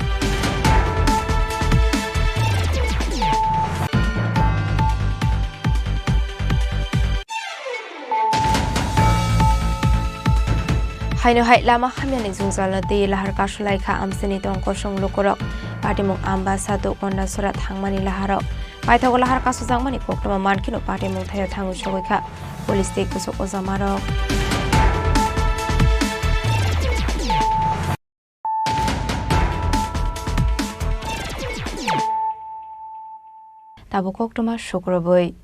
Haino hai lama hamyani jwngjalno twi lahar kasulaikha amchaini tong kosong lukurok. Patimung Ambasa to Kondasora thangmani laharo paithago lahar kasujakmani koktwma mankheno patimung thaio thangwi sogwi kha police tei kusuk ojamarok. Tabuk koktwma sukrubwi.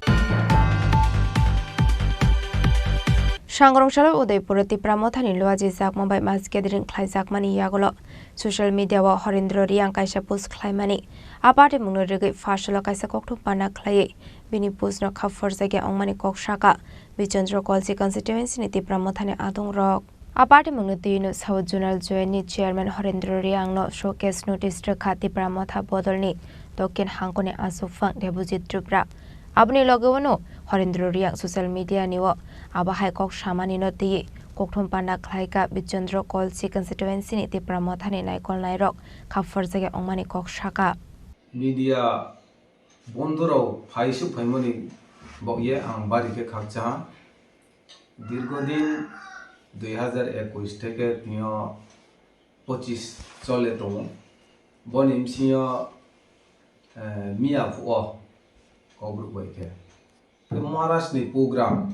Sangrong salo Udaipur Tipra Mothani Luaji Chakma bai mass gathering khlaijakmani yagulo social media o Horendra Reang kaisa post khlaimani. A patimungno rwgwi pharsalo kaisa koktwma pana khlaiwi bini post no khapphorjakya wngmani kok sakha Bichandra Kolsi constituency ni Tipra Mothani adongrok. A patimungno twino South Zonal Joint ni Chairman Horendra Reang no showcase notice rwkha Tipra Motha bodolni Dokhin hangkoni Aswkphang Debojit Tripura. Aboni logeo no Horendra Reang social media ni o abo hai kok samani no twiwi kokthum panda khlaikha Bichandra Kolsi constituency ni Tipra Mothani naikol nairok khapphorjakya wngmani kok sakha. Media bondorok phai suk phaimani bokye ang bari khe khakchaha. Dirghodin dui hazar ekush theke tino pochis chole tongo. Boni bsingyo, eh, miya phuo kokrok bai khe. Tei Maharashtra ni program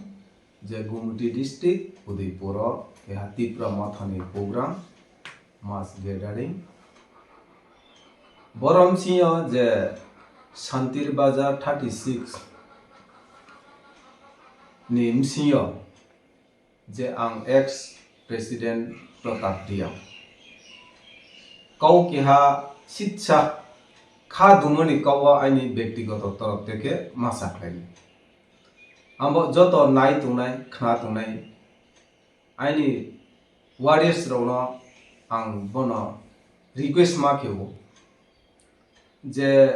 je Gumti district Udaipur o keha Tipra Motha ni program mass gathering. Boro bsingyo je Santir Bazar thirty six ni bsingyo je ang ex president Pratap Reang. Kau keha sitsa kha dumani kau o aini bektigoto torop theke ma sa khlaini. Abo joto nai tongnai, khna tongnai, aini warriors rokno ang bono request ma khe o je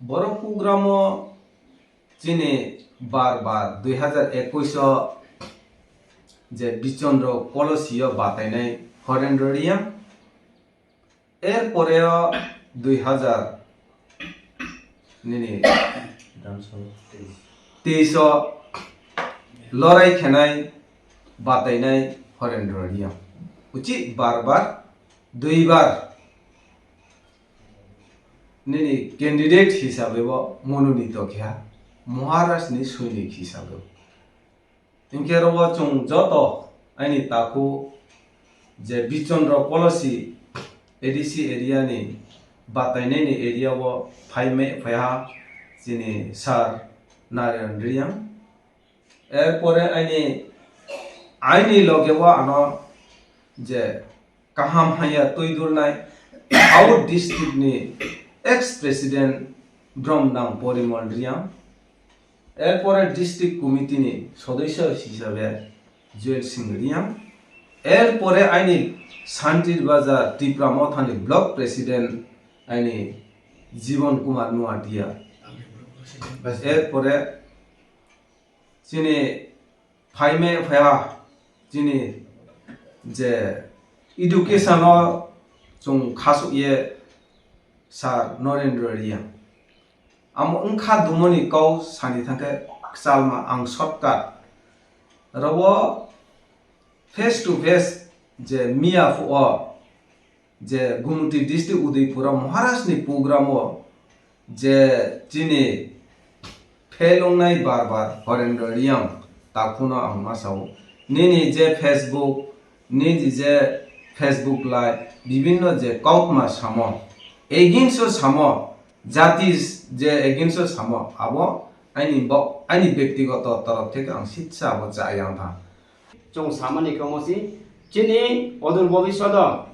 borok program o chini bar bar dui hazar ekush o je Bichandra Kolsi o batainai Horendra Reang, er pore o dui hazar nini teis o lorai khenai batainai Horendra Reang. Uchi bar bar dui bar nini candidate hisabe bo mononito kheha Maharashtra ni soinik hisabe. Hinkhe oro chwng joto aini takhuk je Bichondro Kolosi A D C area ni batainai ni area o phai me phaiha chini sir Narayan Reang. Erpore aini, aini loge o ano je kaham haya twi dulnai South district ni ex president Bromdang Porimol Reang, erpore district committee ni sodosyo hisabe Joel Singh Reang, erpore aini Santir Bazar Tipra Mothani block president aini Jibon Kumar Nuatia, erpore chini phaime phaiha chini je education o chwng khasuk ye sir Narendra Reang. Amo wngkha dumoni kau sani thangkhe kwchalma ang shortcut. Robo face to face je miya phuo je Gumti district Udaipur o Maharaj ni program o je chini phelongnai bar bar Horendra Reang takhuno ang ma sao. Nini je Facebook, nini je Facebook live, bibinno je kaukma samo, against o samo, jati je against o samo, abo aini bo, aini bektigoto torof theke ang sitsa abo cha yang tha. Chwng samani khe omo si, chini odor bobishodo,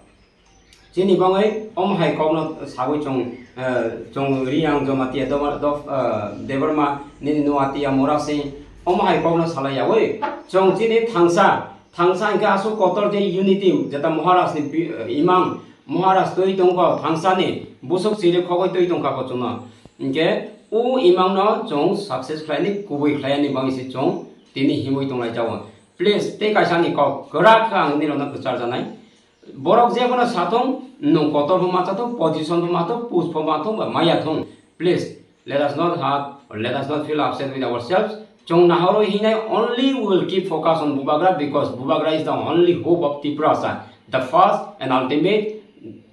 chini bangwi omo hai kokno sagwi chwng, eh, chwng Reang Jamatia Debor-, Dof-, eh, Debbarma nini Nuatia Murasing omo hai kokno salai yawi chwng chini thangsa, thangsa hinkhe aswk kotor je unity jeta Maharaj ni bi-, imang Maharaj twi tongkha thangsa ni busuk chiri khogwi twi tongkha bo chwngno. Hinkhe o imang no chwng success khlaini kubui khlaini bangwi se chwng tini himwi tonglai jao. Please, tei kaisa ni kok kwrak khe ang nini rokno kwchar janai. Borok je phano sathung, nwng kotor phano ma chathung, position phano ma thung, post phano ma thung, ba maya thung. Please, let us not hurt or let us not feel upset with ourselves. Chwng nahorwi hinai only we will keep focus on Bubagra because Bubagra is the only hope of Tiprasa, the first and ultimate,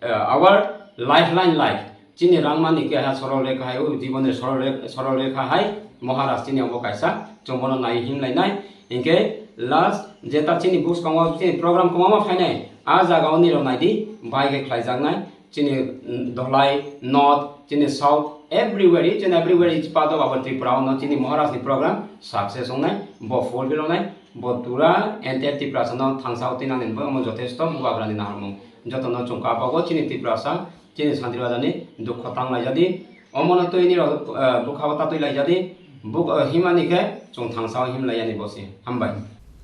uh, our lifeline life. Chini rangmani keha sorol rekha hai, o jibon ni sorol re-, sorol rekha hai, Maharaj chini obo kaisa, chwng bono nai himlai nai. Hinkhe last jeta chini bwskango chini program kwbangma phainai, a jaga o nirok naidi, bai khe khlaijaknai. Chini, mm, Dholai, North, chini South, everywhere, each and everywhere, each part of our Tripura, ono chini Maharaj ni program success wngnai, bo fulfill wngnai, bo tura entire Tiprasa no thangsa o tinani bo omo jothesto Bubagra ni naharmung. Jotono chwng kabago chini Tiprasa, chini Santir Bazar ni dukho tang laijadi, omono twi nirok, eh, bwkha o tatwi laijadi, buk-, eh, himani khe chwng thangsa o him laiyani bo se. Hambai.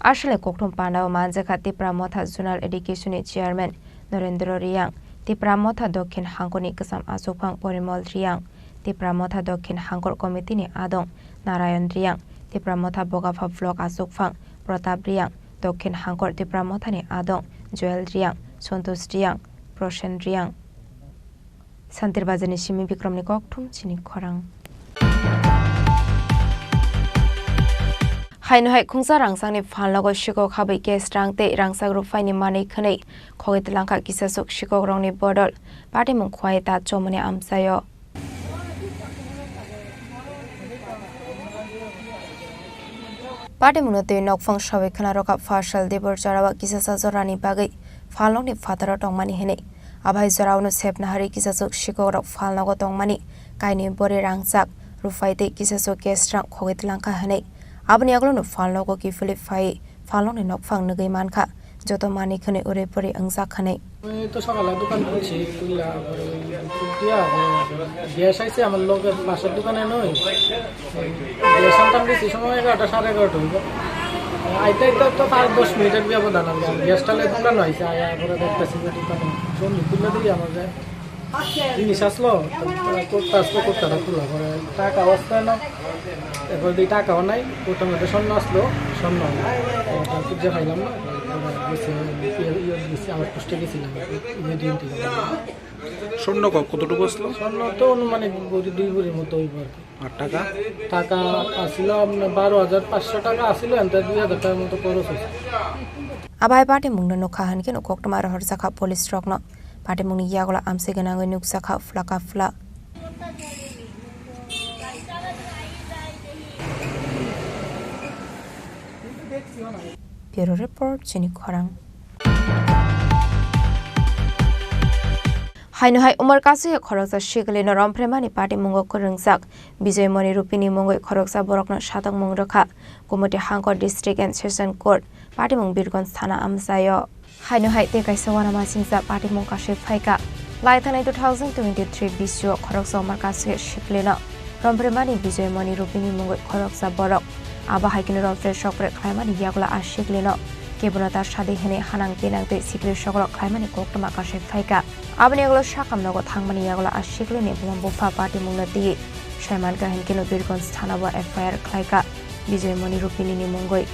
Aswlai kokthum pandao manjakha Tipra Motha Zonal Education ni Chairman Narendra Reang, Tipra Motha Dokhin Hangkor ni kwcham achukphang Porimol Reang, Tipra Motha Dokhin Hangkor Committee ni adong Narayan Reang, Tipra Motha Bogapha Block achukphang Pratap Reang, Dokhin Hangkor Tipra Motha ni adong Joel Reang, Santosh Reang, Prosen Reang. Santir Bazar ni simi Bikrom ni kokthum chini khorang. Haino hai khungsa rangchak ni phalnogo sikok habwi cash rang tei rangchak ruphaini manwi khwnwi khogwi twlangkha kisasuk sikok rokni bodol patimung khwlai ta chomoni amchaio. Patimungno twi nokphang sawi khwna rwkha Faisal Debor jorao kisasa jorani bagwi phalnokni phataro tongmani hwnwi. Abai jorao no sepna hari kisasuk sikokrok phalnogo tongmani kainwi bori rangchak, ruphai tei kisasuk cash rang khogwi twlangkha hwnwi. Aboni yagulo no phalnogo kiphilwi phai phalnokni nokphang nugwi mankha, joto manwi khwnwi uri puri wngjak hwnwi. আমি তো সকালে দোকান খুলছি, খুললে আবার ওই দুপুর দিয়ে আবার গ্যাস আইছে আমার লগে পাশের দোকানে নই। গ্যাস আনতাম গেছি সময় এগারোটা, সাড়ে এগারোটা হইব। আইতে আইতে তো পাঁচ দশ মিনিটের ব্যবধান আর কি। গ্যাসটা লেট দোকান হয়েছে, আয়া পরে দেখতেছি যে দোকানে জলদি খুলে দিই আমার যায়। জিনিস আসলো, করতে আসলো, করতে আসলো, খোলা পরে টাকা আসলো না। এরপর দিয়ে টাকাও নাই, ওটার মধ্যে স্বর্ণ আসলো, স্বর্ণ ওটা খুঁজে পাইলাম না। ওটা গেছে, ইয়ে, ইয়ে গেছে, আমার পোস্টে গেছিলাম, ইয়ে দিয়ে দিলাম। স্বর্ণ ক-, কতটুকু আসলো? স্বর্ণ তো অনুমানিক ভরি, দুই ভরির মতো হইব আর কি। আর টাকা? টাকা আসিল আপনার বারো হাজার পাঁচশো টাকা আসিল, এনতে দুই হাজার টাকার মতো খরচ হয়েছে। Abai patimungno nukha hwnkhe no koktwma rohorjakha police rokno. Patimungni yagulo amchai gwnangwi nukjakha phlaka phla. Bureau Report, Chini Khorang. Haino hai Umar Kasui khoroksa sikli no romphre mani party mungo kwrwngjak Bijoy Moni Rupini mungwi khoroksa borokno satok mung rwkha Gumoti Hangkor District and Session Court party mung Birgonj thana amchaio. Haino hai tei kaisa uanama singcha party mung kasui phaikha. Lai thanai two thousand twenty-three bisio khoroksa Umar Kasui sikli no romphre mani Bijoy Moni Rupini mungwi khoroksa borok. Abo hai kheno romphre sokphre khlaimani yagulo a sikli no kebono ta sadi hwnwi hanang pinang tei sikli sokrok khlaimani koktwma kasui phaikha. Aboni yagulo sakam nogo thangmani yagulo a sikli ni buma bupha party mungno twiwi saimankha hinkhe no Birgonj thana o F I R khlaikha Bijoy Moni Rupini ni mungwi.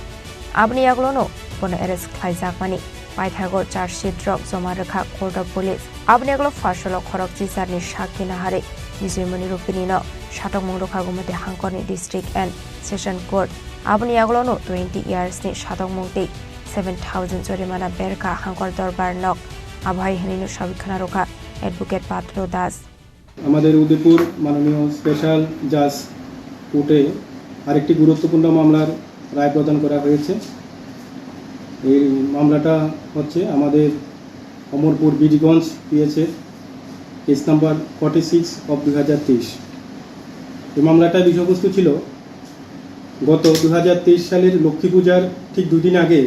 Aboni yagulo no bono arrest khlaijakmani paithago charge sheet rok joma rwkha Court of Police. Aboni yagulo pharsalo khorok chisarni sakki naharwi Bijoy Moni Rupini no satok mung rwkha Gumoti Hangkorni District and Session Court. Aboni yagulo no twenty years ni satok mung tei seven thousand jorimana berkha Hangkor Dorbar nok. Abo hai hwnwi no sawi khwna rwkha Advocate Patro Das. আমাদের উদয়পুর মাননীয় স্পেশাল জাজ কোর্টে আরেকটি গুরুত্বপূর্ণ মামলার রায় প্রদান করা হয়েছে। এই মামলাটা হচ্ছে আমাদের অমরপুর বিডিগঞ্জ পিএসের case number forty six of দুই হাজার তেইশ। এই মামলাটার বিষয়বস্তু ছিল গত দুই হাজার তেইশ সালের লক্ষ্মী পূজার ঠিক দুদিন আগে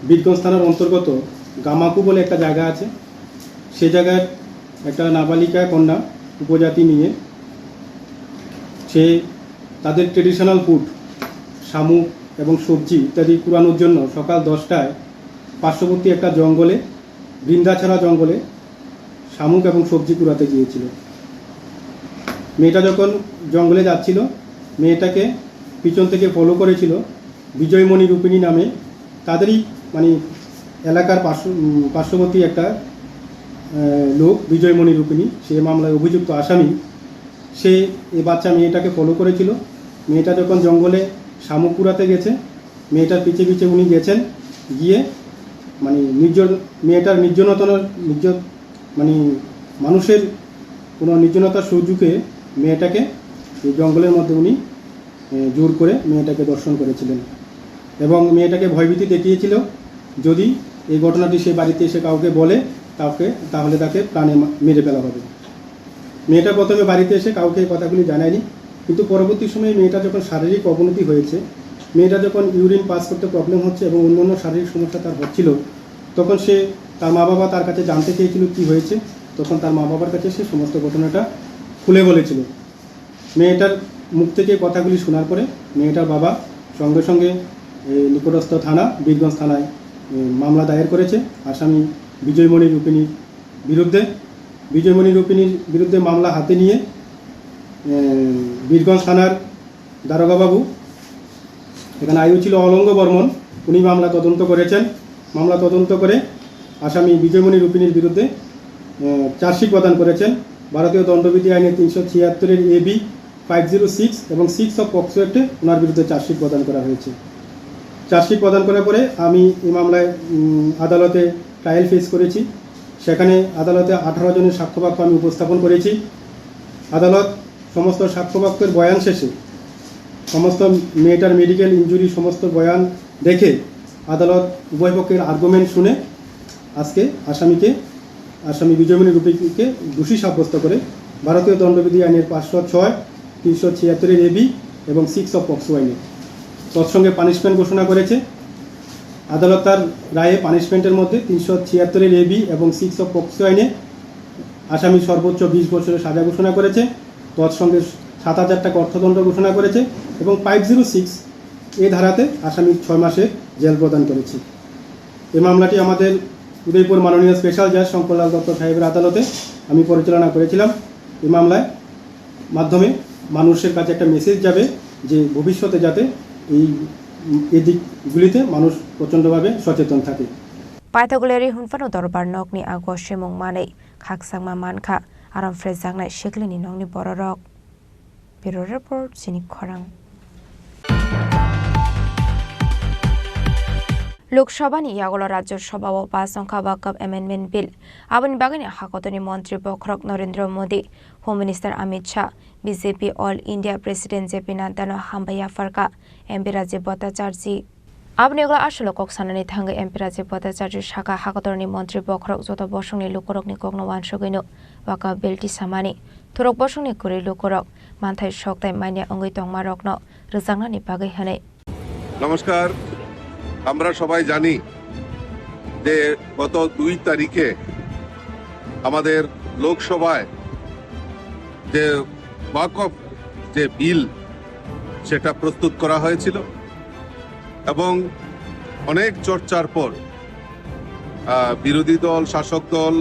বীরগঞ্জ থানার অন্তর্গত গামাকু বলে একটা জায়গা আছে, সে জায়গার একটা নাবালিকা কন্যা উপজাতি নিয়ে সে তাদের ট্রেডিশনাল ফুড শামুক এবং সবজি ইত্যাদি কুড়ানোর জন্য সকাল দশটায় পার্শ্ববর্তী একটা জঙ্গলে, বৃন্দাছড়া জঙ্গলে শামুক এবং সবজি কুড়াতে গিয়েছিল। মেয়েটা যখন জঙ্গলে যাচ্ছিল, মেয়েটাকে পিছন থেকে ফলো করেছিল বিজয়মণি রূপিণী নামে তাদেরই মানে এলাকার পার্শ্ব-, উম, পার্শ্ববর্তী একটা, আহ, লোক বিজয়মণি রূপিণী, সে মামলায় অভিযুক্ত আসামি। সে এই বাচ্চা মেয়েটাকে ফলো করেছিল। মেয়েটা যখন জঙ্গলে শামুক কুড়াতে গেছে, মেয়েটার পিছে পিছে উনি গেছেন, গিয়ে মানে নির্জন-, মেয়েটার নির্জনতার, নির্জন-, মানে মানুষের কোনো নির্জনতার সুযোগে মেয়েটাকে এই জঙ্গলের মধ্যে উনি এ, জোর করে মেয়েটাকে ধর্ষণ করেছিলেন এবং মেয়েটাকে ভয়ভীতি দেখিয়েছিল, যদি এই ঘটনাটি সে বাড়িতে এসে কাউকে বলে, তাকে, তাহলে তাকে প্রাণে মা-, মেরে ফেলা হবে। মেয়েটা প্রথমে বাড়িতে এসে কাউকে এই কথাগুলি জানায়নি, কিন্তু পরবর্তী সময়ে মেয়েটা যখন শারীরিক অবনতি হয়েছে, মেয়েটা যখন ইউরিন পাস করতে প্রবলেম হচ্ছে এবং অন্যান্য শারীরিক সমস্যা তার হচ্ছিল, তখন সে, তার মা বাবা তার কাছে জানতে চেয়েছিল কী হয়েছে, তখন তার মা বাবার কাছে সে সমস্ত ঘটনাটা খুলে বলেছিল। মেয়েটার মুখ থেকে কথাগুলি শোনার পরে মেয়েটার বাবা সঙ্গে সঙ্গে এই নিকটস্থ থানা, বীরগঞ্জ থানায়, এ, মামলা দায়ের করেছে আসামি বিজয়মণি রূপিণীর বিরুদ্ধে। বিজয়মণি রূপিণীর বিরুদ্ধে মামলা হাতে নিয়ে, এ, বীরগঞ্জ থানার দারোগাবাবু, এখানে আইও ছিল অলঙ্গ বর্মন, উনি মামলা তদন্ত করেছেন। মামলা তদন্ত করে আসামি বিজয়মণি রূপিণীর বিরুদ্ধে, এ, চার্জশিট প্রদান করেছেন। ভারতীয় দণ্ডবিধি আইনে তিনশো ছিয়াত্তরের A B, five zero six এবং সিক্স অফ পক্সো অ্যাক্টে ওনার বিরুদ্ধে চার্জশিট প্রদান করা হয়েছে। চার্জশিট প্রদান করার পরে আমি এই মামলায়, উম, আদালতে ট্রায়াল ফেস করেছি। সেখানে আদালতে আঠারো জনের সাক্ষ্যবাক্য আমি উপস্থাপন করেছি। আদালত সমস্ত সাক্ষ্যবাক্যের বয়ান শেষে সমস্ত মেয়েটার মেডিকেল ইনজুরি, সমস্ত বয়ান দেখে আদালত উভয় পক্ষের আর্গুমেন্ট শুনে আজকে আসামিকে, আসামি বিজয়মণি রূপিণীকে দোষী সাব্যস্ত করে ভারতীয় দণ্ডবিধি আইনের পাঁচশো ছয়, তিনশো ছিয়াত্তরের এ বি এবং সিক্স অফ পক্সো আইনে তৎসঙ্গে পানিশমেন্ট ঘোষণা করেছে। আদালত তার রায়ে পানিশমেন্টের মধ্যে তিনশো ছিয়াত্তরের এ বি এবং সিক্স অফ পক্সো আইনে আসামি সর্বোচ্চ বিশ বছরের সাজা ঘোষণা করেছে। তৎসঙ্গে সাত হাজার টাকা অর্থদণ্ড ঘোষণা করেছে এবং ফাইভ জিরো সিক্স এ ধারাতে আসামির ছয় মাসের জেল প্রদান করেছে। এই মামলাটি আমাদের উদয়পুর মাননীয় স্পেশাল জাজ শঙ্করলাল দত্ত সাহেবের আদালতে আমি পরিচালনা করেছিলাম। এই মামলায় মাধ্যমে মানুষের কাছে একটা মেসেজ যাবে যে ভবিষ্যতে যাতে এই, এই দিকগুলিতে মানুষ প্রচণ্ডভাবে সচেতন থাকে। Paithago leri hwnphano dorbar nokni ago semung manwi khakchangma mankha, aram phrejaknai siklini nokni bororok. Bureau Report, Chini Khorang. Lok Sabha ni yagulo Rajya Sabha o pass wngkha Waqf Amendment Bill. Aboni bagwino hakotorni montri bokhorok Narendra Modi, Home Minister Amit Shah, B J P All India President J P Nadda no hambai yapharkha M P Rajiv Bhattacharjee. Aboni ulo aswk kok sanani thangwi M P Rajiv Bhattacharya sakha, hakotorni montri bokhorok joto bosongni lukurokni kokno uansugwino Waqf bill tisamani, thurok bosongni kwrwi lukurok manthai sokthai manya wngwi tongmarokno rwjaknani bagwi hwnwi. নমস্কার। আমরা সবাই জানি যে গত দুই তারিখে আমাদের লোকসভায় যে ওয়াকফ যে বিল, সেটা প্রস্তুত করা হয়েছিল এবং অনেক চর্চার পর, আহ, বিরোধী দল, শাসক দল,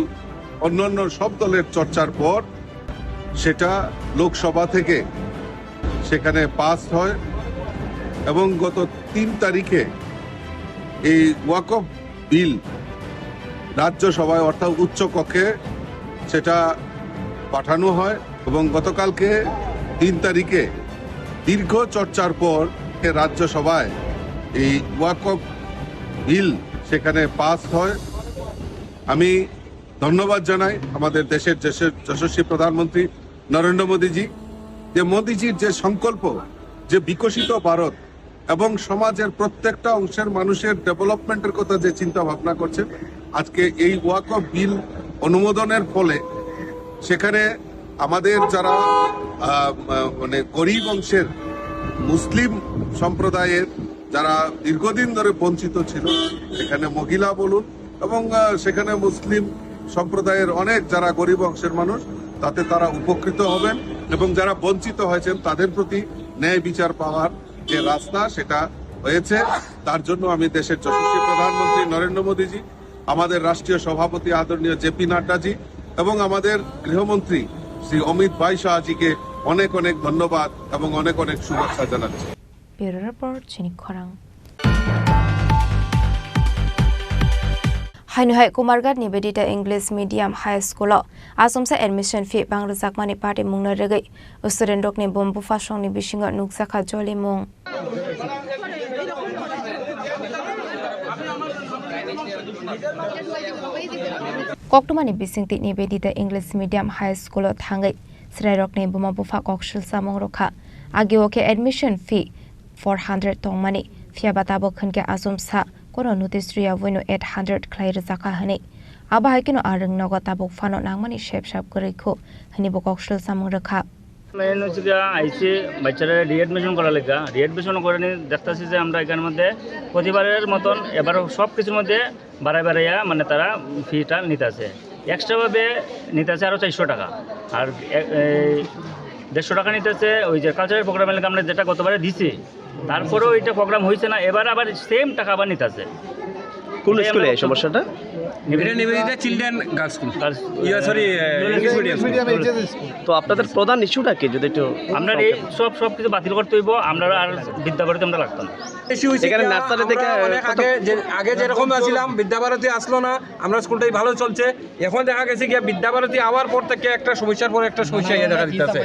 অন্যান্য সব দলের চর্চার পর সেটা লোকসভা থেকে সেখানে পাস হয় এবং গত তিন তারিখে এই ওয়াকফ বিল রাজ্যসভায় অর্থাৎ উচ্চ কক্ষে সেটা পাঠানো হয় এবং গতকালকে তিন তারিখে দীর্ঘ চর্চার পর এ রাজ্যসভায় এই ওয়াকফ বিল সেখানে পাস হয়। আমি ধন্যবাদ জানাই আমাদের দেশের যশ-, যশস্বী প্রধানমন্ত্রী নরেন্দ্র মোদীজি, যে মোদীজির যে সংকল্প, যে বিকশিত ভারত এবং সমাজের প্রত্যেকটা অংশের মানুষের ডেভেলপমেন্টের কথা যে চিন্তা ভাবনা করছেন, আজকে এই ওয়াকফ বিল অনুমোদনের ফলে সেখানে আমাদের যারা, আহ, মানে গরিব অংশের মুসলিম সম্প্রদায়ের যারা দীর্ঘদিন ধরে বঞ্চিত ছিল, সেখানে মহিলা বলুন এবং, আহ, সেখানে মুসলিম সম্প্রদায়ের অনেক যারা গরিব অংশের মানুষ, তাতে তারা উপকৃত হবেন এবং যারা বঞ্চিত হয়েছেন তাদের প্রতি ন্যায় বিচার পাওয়ার যে রাস্তা, সেটা হয়েছে। তার জন্য আমি দেশের যশস্বী প্রধানমন্ত্রী নরেন্দ্র মোদীজি, আমাদের রাষ্ট্রীয় সভাপতি আদরণীয় জে পি নাড্ডাজি এবং আমাদের গৃহমন্ত্রী শ্রী অমিত ভাই শাহজিকে অনেক অনেক ধন্যবাদ এবং অনেক অনেক শুভেচ্ছা জানাচ্ছি। Bureau Report, Chini Khorang. Haino hai Kumarghat Nivedita English Medium High School o achomsa admission fee bang rwjakmani patimungno rwgwi student rokni buma bupha songni bisingo nukjakha jolimung. Koktwmani bisingtwi Nivedita English Medium High School o thangwi chwrairokni buma bupha kok swlsamung rwkha. Agio khe admission fee four hundred tongmani, phiyaba tabuk hwnkhe achomsa koro notice rwya buino eight hundred khlai rwjakha hwnwi. Abo hai kheno a rwngnogo tabuk phano nangmani sep sap kwrwi khu hwnwi bo kok swlsamung rwkha. Main হচ্ছে গিয়া আইসি বাচ্চারা রিএডমিশন করার লেগা, রিএডমিশন করে নি দেখতেছি যে আমরা এখানের মধ্যে প্রতিবারের মতন এবারও সব কিছুর মধ্যে বাড়ায় বাড়াইয়া মানে তারা ফিটা নিতেছে, এক্সট্রা ভাবে নিতেছে আরো চারশো টাকা। আর এ-, এই দেড়শো টাকা নিতেছে ওই যে কালচারাল প্রোগ্রামের লেগে আমরা যেটা গতবারে দিছি, তারপরেও এটা প্রোগ্রাম হয়েছে না, এবার আবার সেম টাকা আবার নিতেছে। কোন এটাই স্কুলে আমরা এই সমস্যাটা? এটা Nivedita children girls school. Girls, yeah, sorry, English medium school. তো আপনাদের প্রধান ইস্যুটা কি, যদি একটু আমরা এই সংক্ষেপে? সব, সব কিছু বাতিল করতে হইব, আমরা আর বিদ্যাবাড়িতে আমরা লাগতাম না। বেশি হয়েছে এখানে কি, নার্সারি আমরা থেকে অনেক কত আগে যে, আগে যেরকম আছিলাম, বিদ্যাভারতী আসলো না, আমরা স্কুলটাই ভালো চলছে। এখন দেখা গেছে কি বিদ্যাভারতী আওয়ার পর থেকে একটা সমস্যার পর একটা সমস্যা ইয়ে দেখা দিতেছে।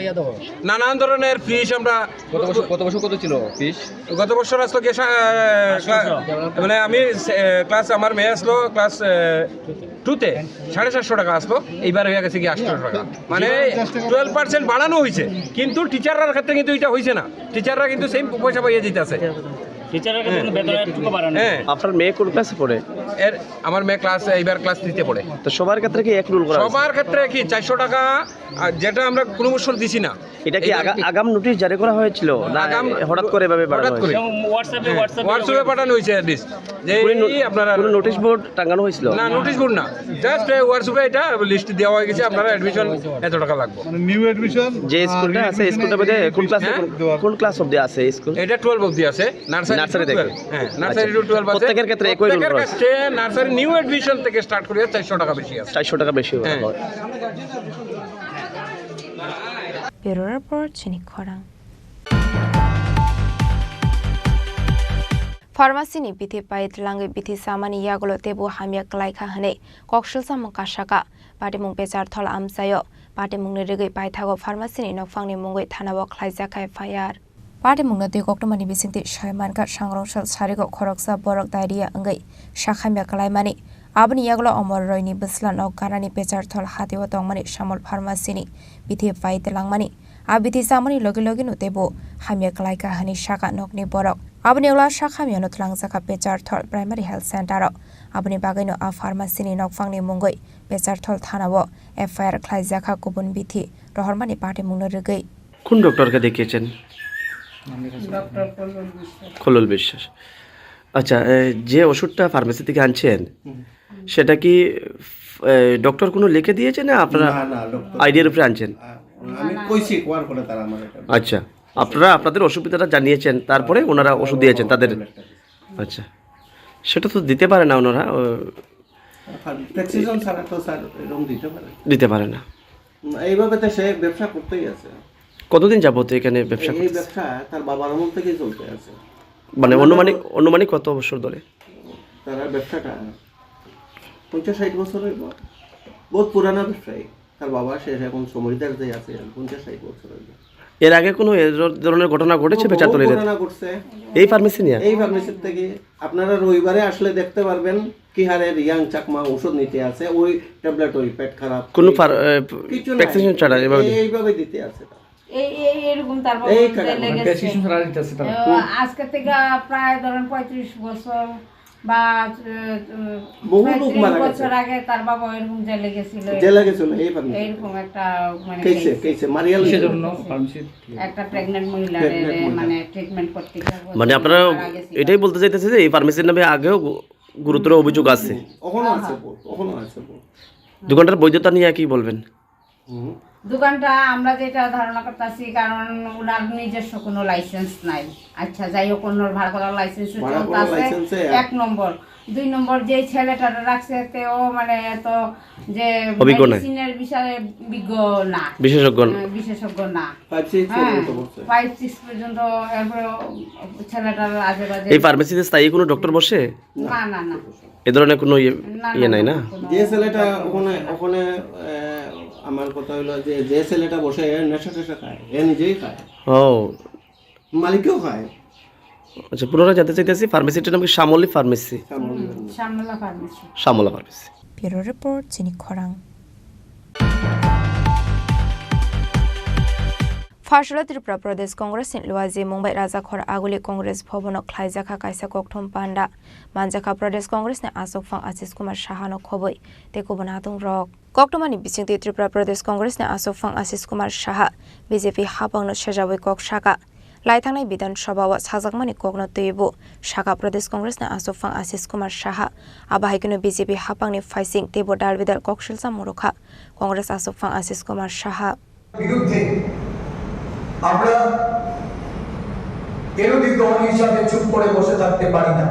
নানান ধরনের ফিস আমরা গত বছর, গত বছর কত ছিল ফিস? গত বছর আসলো গিয়ে সা-, আটশোশো। ক্লা-, মানে আমি সে-, ক্লাস, আমার মেয়ে আসলো ক্লাস, এ, টুতে, সাড়ে সাতশো টাকা আসলো, এইবার হয়ে গেছে কি আটশোশো টাকা। মানে টুয়েলভ পার্সেন্ট বাড়ানো হয়েছে, কিন্তু টিচাররার ক্ষেত্রে কিন্তু এটা হয়েছে না। টিচাররা কিন্তু সেম পয়সা পাইয়ে দিতেছে। টিচারের কাছে কিন্তু বেতন একটুকু বাড়ানো হ্যাঁ। হয়েছে। আপনার মেয়ে কোন ক্লাসে পড়ে? এর, আমার মেয়ে ক্লাস, এইবার ক্লাস থ্রিতে পড়ে। তো সবার ক্ষেত্রে কি এক রুল করা হয়েছে? সবার ক্ষেত্রে কি চারশো টাকা, আর যেটা আমরা কোনো বছর দিছি না। এটা কি এটা আগা-, কি আগাম নোটিশ জারি করা হয়েছিল? না আগাম হঠাৎ করে এভাবে বাড়ানো হঠাৎ করে। হয়েছে? এবং WhatsApp-এ, হ্যাঁ, WhatsApp-এ WhatsApp-এ পাঠানো হয়েছে অ্যাড্রেস। যে কোনো নো-, এই আপনারা কোনো নোটিশ বোর্ড টাঙানো হয়েছিল? না, নোটিশ বোর্ড না। জাস্ট এই WhatsApp-এ এটা লিস্ট দেওয়া হয়ে গেছে, আপনারা অ্যাডমিশন এত টাকা লাগবে। মানে নিউ অ্যাডমিশন, যে স্কুলটা আহ, আছে, স্কুলটার মধ্যে কোন ক্লাসে, কোন, কোন ক্লাস অবধি আছে স্কুল? এটা টুয়েলভ অবধি আছে, নার্সারি নার্সারি টু থেকে? টুয়েলভ। হ্যাঁ, নার্সারি আচ্ছা। টু টুয়েলভ আছে। প্রত্যেকের ক্ষেত্রে একই রুল প্রত্যেকের রয়েছে? ক্ষেত্রে নার্সারি নিউ অ্যাডমিশন থেকে স্টার্ট করে চারশো টাকা বেশি আছে। চারশো টাকা বেশি হ্যাঁ। হয়। Bureau Report, Chini Khorang. Pharmacy ni bithi pai tlangwi bithi samani yagulo teibo hamya kwlai kha hwnwi kok swlsamung kasaka. Patimung Pecharthal amchaio. Patimungni rwgwi paithago pharmacy ni nokphangni mungwi thanao khlaijak kha F I R. Patimungno twi koktwmani bisingtwi sai mankha, sangrongsal sarigo khoroksa borok diarrhea wngwi sak hamya kwlaimani. Aboni yagulo Omor Royni bwsla nok ganani Pecharthal hatio tongmani Samol Pharmacy ni bithi pai tlangmani. A bithi chamani logi logino teibo hamya kwlaikha hwnwi sakha nokni borok. Aboni ulo sak hamyano twlangjakha Pecharthor Primary Health Center-o. Aboni bagwino a pharmacy-ni nokphangni mungwi Pecharthor thana-o F I R khlaijakha kubun bithi rohormani patimungno rwgwi. কোন ডক্টরকে দেখিয়েছেন? ডক্টর কল্লোল বিশ্বাস। কল্লোল বিশ্বাস। আচ্ছা, এ, যে ওষুধটা ফার্মেসি থেকে আনছেন, হুম। সেটা কি, এ, ডক্টর কোনো লিখে দিয়েছে না আপনারা না, না, ডক্টর আইডিয়ার উপরে আনছেন? আ, আমি না, না। কইছি, কোয়ার করে তারা আমার এটা। আচ্ছা, আপনারা আপনাদের অসুবিধাটা জানিয়েছেন, তারপরে ওনারা ওষুধ দিয়েছেন তাদের? ট্যাবলেটটা দিয়েছে। আচ্ছা, সেটা তো দিতে পারে না ওনারা, ও আর প্রেসক্রিপশন ছাড়া তো স্যার এরকম দিতে পারে না। দিতে পারে না। উম, এইভাবে তো সে ব্যবসা করতেই আছে। কতদিন যাবত এখানে ব্যবসা এই করতেছে? ব্যবসা তার বাবার আমল থেকেই চলতে আছে। মানে মানে অনুমানিক, অনুমানিক কত বছর ধরে? তার ব্যবসাটা পঞ্চাশ ষাট বছর হইব। বহুত পুরানা ব্যবসায়ী। তার বাবা শেষ, এখন সমরিদার যে আছে, পঞ্চাশ ষাট বছর হইব। এর আগে কোনো এ ধর-, ধরনের ঘটনা ঘটেছে বহু পেচাতলির? ঘটনা ঘটছে। এই ফার্মেসি নিয়ে? এই ফার্মেসির থেকে আপনারা রবিবারে আসলে দেখতে পারবেন কি হারে রিয়াং চাকমা ঔষধ নিতে আছে, ওই ট্যাবলেট, ওই পেট খারাপ, কোনো এই ফার-, এ, কিছু নাই। প্রেসক্রিপশন ছাড়া এভাবে এই, দিতে? এইভাবে দিতে আছে। এই, এই, এরকম তার বাবা এই জেলে কারণে। গেছে। প্রেসক্রিপশন ছাড়া দিতে আছে তারা। ও, আজকে থেকে প্রায় ধরেন পঁয়ত্রিশ বছর বা, এ, এ, বহু লোক পঁয়ত্রিশ মারা গেছে। বছর আগে তার বাবা এরকম জেলে গেছিল। জেলে গেছিল, এই ফার্মেসি। এইরকম একটা, মানে, কেসে, কেস। কেসে, মারিয়া কিসের লইছে। জন্য ফার্মেসি? একটা প্রেগন্যান্ট মহিলারে, প্রেগন্যান্ট মহিলা। মানে, ট্রিটমেন্ট করতে গিয়ে মানে, আপনারা মারা গেছিল। এটাই বলতে চাইতেছে যে এই ফার্মেসির নামে আগেও গু-, গুরুতর অভিযোগ আছে? অখনো আছে, হ্যাঁ। বল, অখনো আছে, বল। দোকানটার বৈধতা নিয়ে কি বলবেন? হুম। দোকানটা আমরা যেটা ধারণা করতেছি, কারণ ওনার নিজস্ব কোনো লাইসেন্স নাই। আচ্ছা, যাই হোক, অন্যর ভাড়া করার লাইসেন্সে ভাড়া করার চলতেছে, লাইসেন্সে এক নম্বর। দুই নম্বর, যে ছেলেটারে রাখছে, তেও মানে এত যে অভিজ্ঞ নাই। মেডিসিনের বিষয়ে বিজ্ঞ না। বিশেষজ্ঞ না। হ্যাঁ, বিশেষজ্ঞ না। ফাইভ সিক্স হ্যাঁ, পর্যন্ত বসছে। ফাইভ সিক্স পর্যন্ত, এরপরে ছেলেটার আজে বাজে এই ফার্মেসিতে স্থায়ী কোনো ডক্টর বসে? না, না, না। এ ধরনের কোনো ইয়ে, না, ইয়ে না, নাই না, না? কোনো যে ছেলেটা ডক্টর ওখানে, বসে না। ওখানে, এ, আমার কথা হলো যে, যে ছেলেটা বসে, এ নেশা টেশা খায়, এ নিজেই খায়। ও। মালিকও খায়। আচ্ছা, পুনরায় জানতে চাইতেছি, ফার্মেসিটার নাম কি শ্যামলী ফার্মেসি? শ্যামলী হুম, ফার্মেসি। শ্যামলা ফার্মেসি। শ্যামলা pharmacy. Bureau Report, Chini Khorang. Pharsalo Tripura Pradesh Congress ni Luaji Mungbai Rajakhor Aguli Congress Bhavan o khlaijakha kaisa kokthum panda. Manjakha Pradesh Congress ni Achukphang Ashish Kumar Saha no khobwi tei kubun adong rok. Koktwmani bisingtwi Tripura Pradesh Congress ni Achukphang Ashish Kumar Saha B J P haphang no sejawi kok saka. Laithangnai Bidhan Sabha o sajakmani kokno twibo saka Pradesh Congress ni Achukphang Ashish Kumar Saha. Abo hai kheno B J P haphang ni phaising teibo dal bidal kok silsa murukha Congress Achukphang Ashish Kumar Saha. বিরুদ্ধে আমরা বিরোধী দল হিসাবে চুপ করে বসে থাকতে পারি না।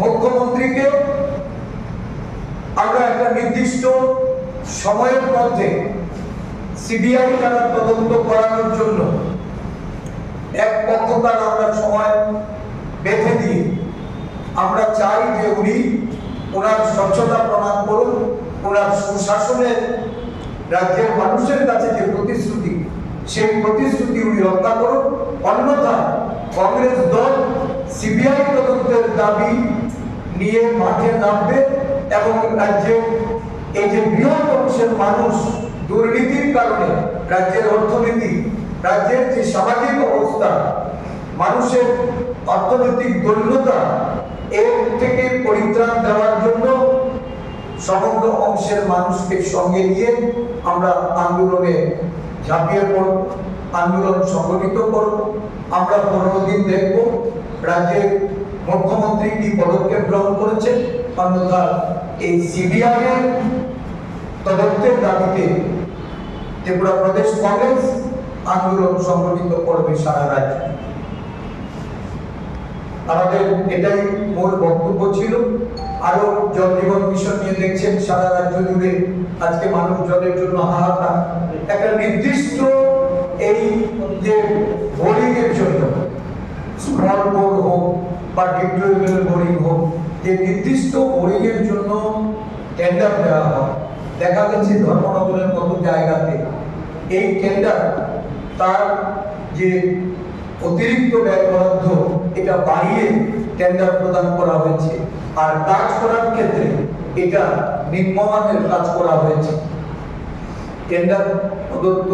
মুখ্যমন্ত্রীকে আমরা একটা নির্দিষ্ট সময়ের মধ্যে সিবিআই দ্বারা তদন্ত করানোর জন্য এক পক্ষকার আমরা সময় বেঁধে দিয়ে আমরা চাই যে উনি ওনার স্বচ্ছতা প্রমাণ করুন, ওনার সুশাসনের রাজ্যের মানুষের কাছে যে প্রতিশ্রুতি, সেই প্রতিশ্রুতি উনি রক্ষা করুন। অন্যথায় কংগ্রেস দল সিবিআই তদন্তের দাবি নিয়ে মাঠে নামবে এবং রাজ্যের এই যে বৃহৎ অংশের মানুষ দুর্নীতির কারণে রাজ্যের অর্থনীতি, রাজ্যের যে সামাজিক অবস্থা, মানুষের অর্থনৈতিক দৈন্যতা, এর থেকে পরিত্রাণ দেওয়ার জন্য সমগ্র অংশের মানুষকে সঙ্গে নিয়ে আমরা আন্দোলনে ঝাঁপিয়ে পড়ব, আন্দোলন সংগঠিত করব। আমরা পনেরো দিন দেখব রাজ্যের মুখ্যমন্ত্রী কি পদক্ষেপ গ্রহণ করেছেন, অন্যথা এই সিবিআই এর তদন্তের দাবিতে ত্রিপুরা প্রদেশ কংগ্রেস আন্দোলন সংগঠিত করবে সারা রাজ্যে। আমাদের এটাই মূল বক্তব্য ছিল। আরো জল জীবন মিশন নিয়ে দেখছেন সারা রাজ্য জুড়ে আজকে মানুষ জলের জন্য হাহাকার। একটা নির্দিষ্ট এই যে বোরিং এর জন্য, স্মল বোর হোক বা ডিপ টিউবওয়েল বোরিং হোক, যে নির্দিষ্ট বোরিং এর জন্য টেন্ডার দেওয়া হয়, দেখা গেছে ধর্মনগরের মতো জায়গাতে এই টেন্ডার তার যে অতিরিক্ত ব্যয় বরাদ্দ, এটা বাড়িয়ে টেন্ডার প্রদান করা হয়েছে। আর কাজ করার ক্ষেত্রে এটা নিম্নমানের কাজ করা হয়েছে। টেন্ডার প্রদত্ত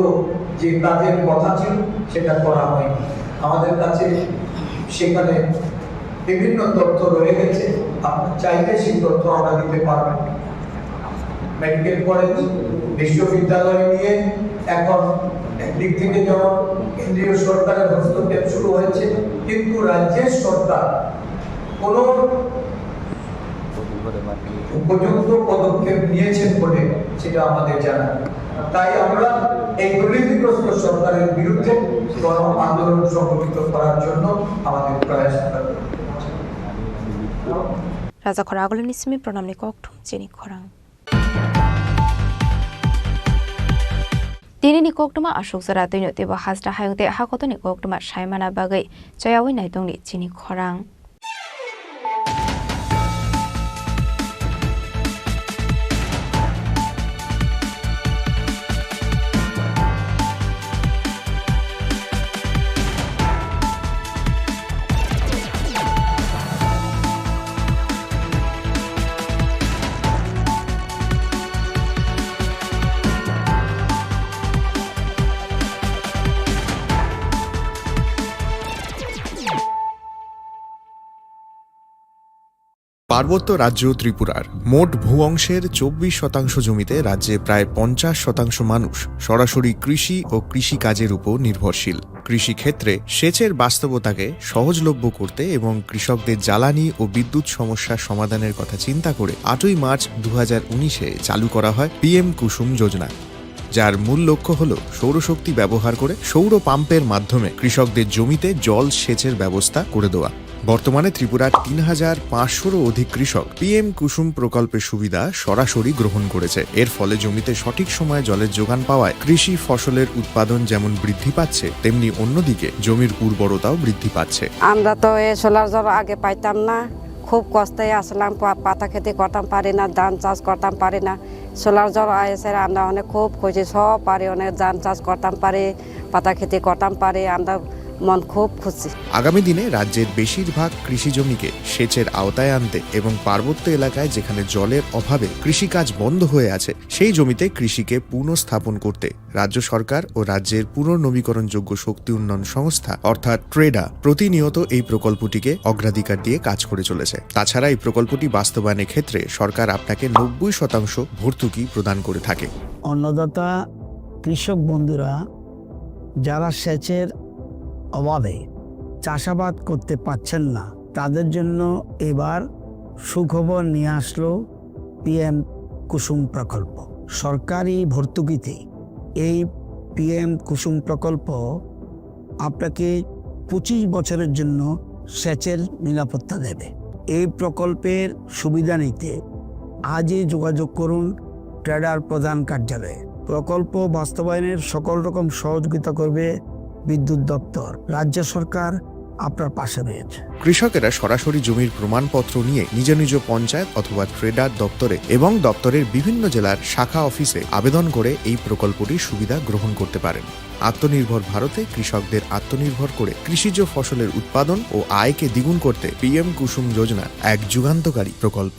যে কাজের কথা ছিল, সেটা করা হয়নি। আমাদের কাছে সেখানে বিভিন্ন তথ্য রয়ে গেছে, আপনারা চাইলে সেই তথ্য আমরা দিতে পারবেন। মেডিকেল কলেজ, বিশ্ববিদ্যালয় নিয়ে এখন একদিক থেকে যেমন কেন্দ্রীয় সরকারের হস্তক্ষেপ শুরু হয়েছে, কিন্তু রাজ্যের সরকার কোনো উপযুক্ত পদক্ষেপ নিয়েছেন বলে সেটা আমাদের জানা নেই। তাই আমরা এই দুর্নীতিগ্রস্ত সরকারের বিরুদ্ধে গণ আন্দোলন সংগঠিত করার জন্য আমাদের প্রয়াস চালাতে হবে। Rajakhor agulini simi pranamni kokthum chini khorang. Tinini koktwma aswk jora twino teibo hasta hayung tei hakotoni koktwma saimana bagwi chayaui naitongni chini khorang. পার্বত্য রাজ্য ত্রিপুরার মোট ভূ অংশের চব্বিশ শতাংশ জমিতে রাজ্যে প্রায় পঞ্চাশ শতাংশ মানুষ সরাসরি কৃষি ও কৃষিকাজের উপর নির্ভরশীল। কৃষিক্ষেত্রে সেচের বাস্তবতাকে সহজলভ্য করতে এবং কৃষকদের জ্বালানি ও বিদ্যুৎ সমস্যা সমাধানের কথা চিন্তা করে আটই মার্চ দু হাজার উনিশে চালু করা হয় পিএম কুসুম যোজনা, যার মূল লক্ষ্য হল সৌরশক্তি ব্যবহার করে সৌর পাম্পের মাধ্যমে কৃষকদের জমিতে জল সেচের ব্যবস্থা করে দেওয়া। বর্তমানে ত্রিপুরার তিন হাজার পাঁচশোরও অধিক কৃষক পিএম কুসুম প্রকল্পের সুবিধা সরাসরি গ্রহণ করেছে। এর ফলে জমিতে সঠিক সময়ে জলের যোগান পাওয়ায় কৃষি ফসলের উৎপাদন যেমন বৃদ্ধি পাচ্ছে, তেমনি অন্যদিকে জমির উর্বরতাও বৃদ্ধি পাচ্ছে। আমরা তো এই সোলার জল আগে পাইতাম না, খুব কষ্টে আসলাম, পা-, পাতা খেতি করতাম পারি না, ধান চাষ করতাম পারি না। সোলার জল এসে আমরা অনেক খুব খুশি, সব পারি, অনেক ধান চাষ করতাম পারি, পাতা খেতি করতাম পারি, আমরা মন খুব খুশি। আগামী দিনে রাজ্যের বেশিরভাগ কৃষি জমিকে সেচের আওতায় আনতে এবং পার্বত্য এলাকায় যেখানে জলের অভাবে কৃষিকাজ বন্ধ হয়ে আছে, সেই জমিতে কৃষিকে পুনঃস্থাপন করতে রাজ্য সরকার ও রাজ্যের পুনর্নবীকরণযোগ্য শক্তি উন্নয়ন সংস্থা অর্থাৎ ট্রেডা প্রতিনিয়ত এই প্রকল্পটিকে অগ্রাধিকার দিয়ে কাজ করে চলেছে। তাছাড়া এই প্রকল্পটি বাস্তবায়নের ক্ষেত্রে সরকার আপনাকে নব্বই শতাংশ ভর্তুকি প্রদান করে থাকে। অন্নদাতা কৃষক বন্ধুরা যারা সেচের অভাবে চাষাবাদ করতে পারছেন না, তাদের জন্য এবার সুখবর নিয়ে আসলো পিএম কুসুম প্রকল্প। সরকারি ভর্তুকিতে এই পিএম কুসুম প্রকল্প আপনাকে পঁচিশ বছরের জন্য সেচের নিরাপত্তা দেবে। এই প্রকল্পের সুবিধা নিতে আজই যোগাযোগ করুন ট্রেডার প্রধান কার্যালয়ে। প্রকল্প বাস্তবায়নের সকল রকম সহযোগিতা করবে বিদ্যুৎ দপ্তর। রাজ্য সরকার আপনার পাশে রয়েছে। কৃষকেরা সরাসরি জমির প্রমাণপত্র নিয়ে নিজ নিজ পঞ্চায়েত অথবা ট্রেডার দপ্তরে এবং দপ্তরের বিভিন্ন জেলার শাখা অফিসে আবেদন করে এই প্রকল্পটির সুবিধা গ্রহণ করতে পারেন। আত্মনির্ভর ভারতে কৃষকদের আত্মনির্ভর করে কৃষিজ ফসলের উৎপাদন ও আয়কে দ্বিগুণ করতে পিএম কুসুম যোজনা এক যুগান্তকারী প্রকল্প।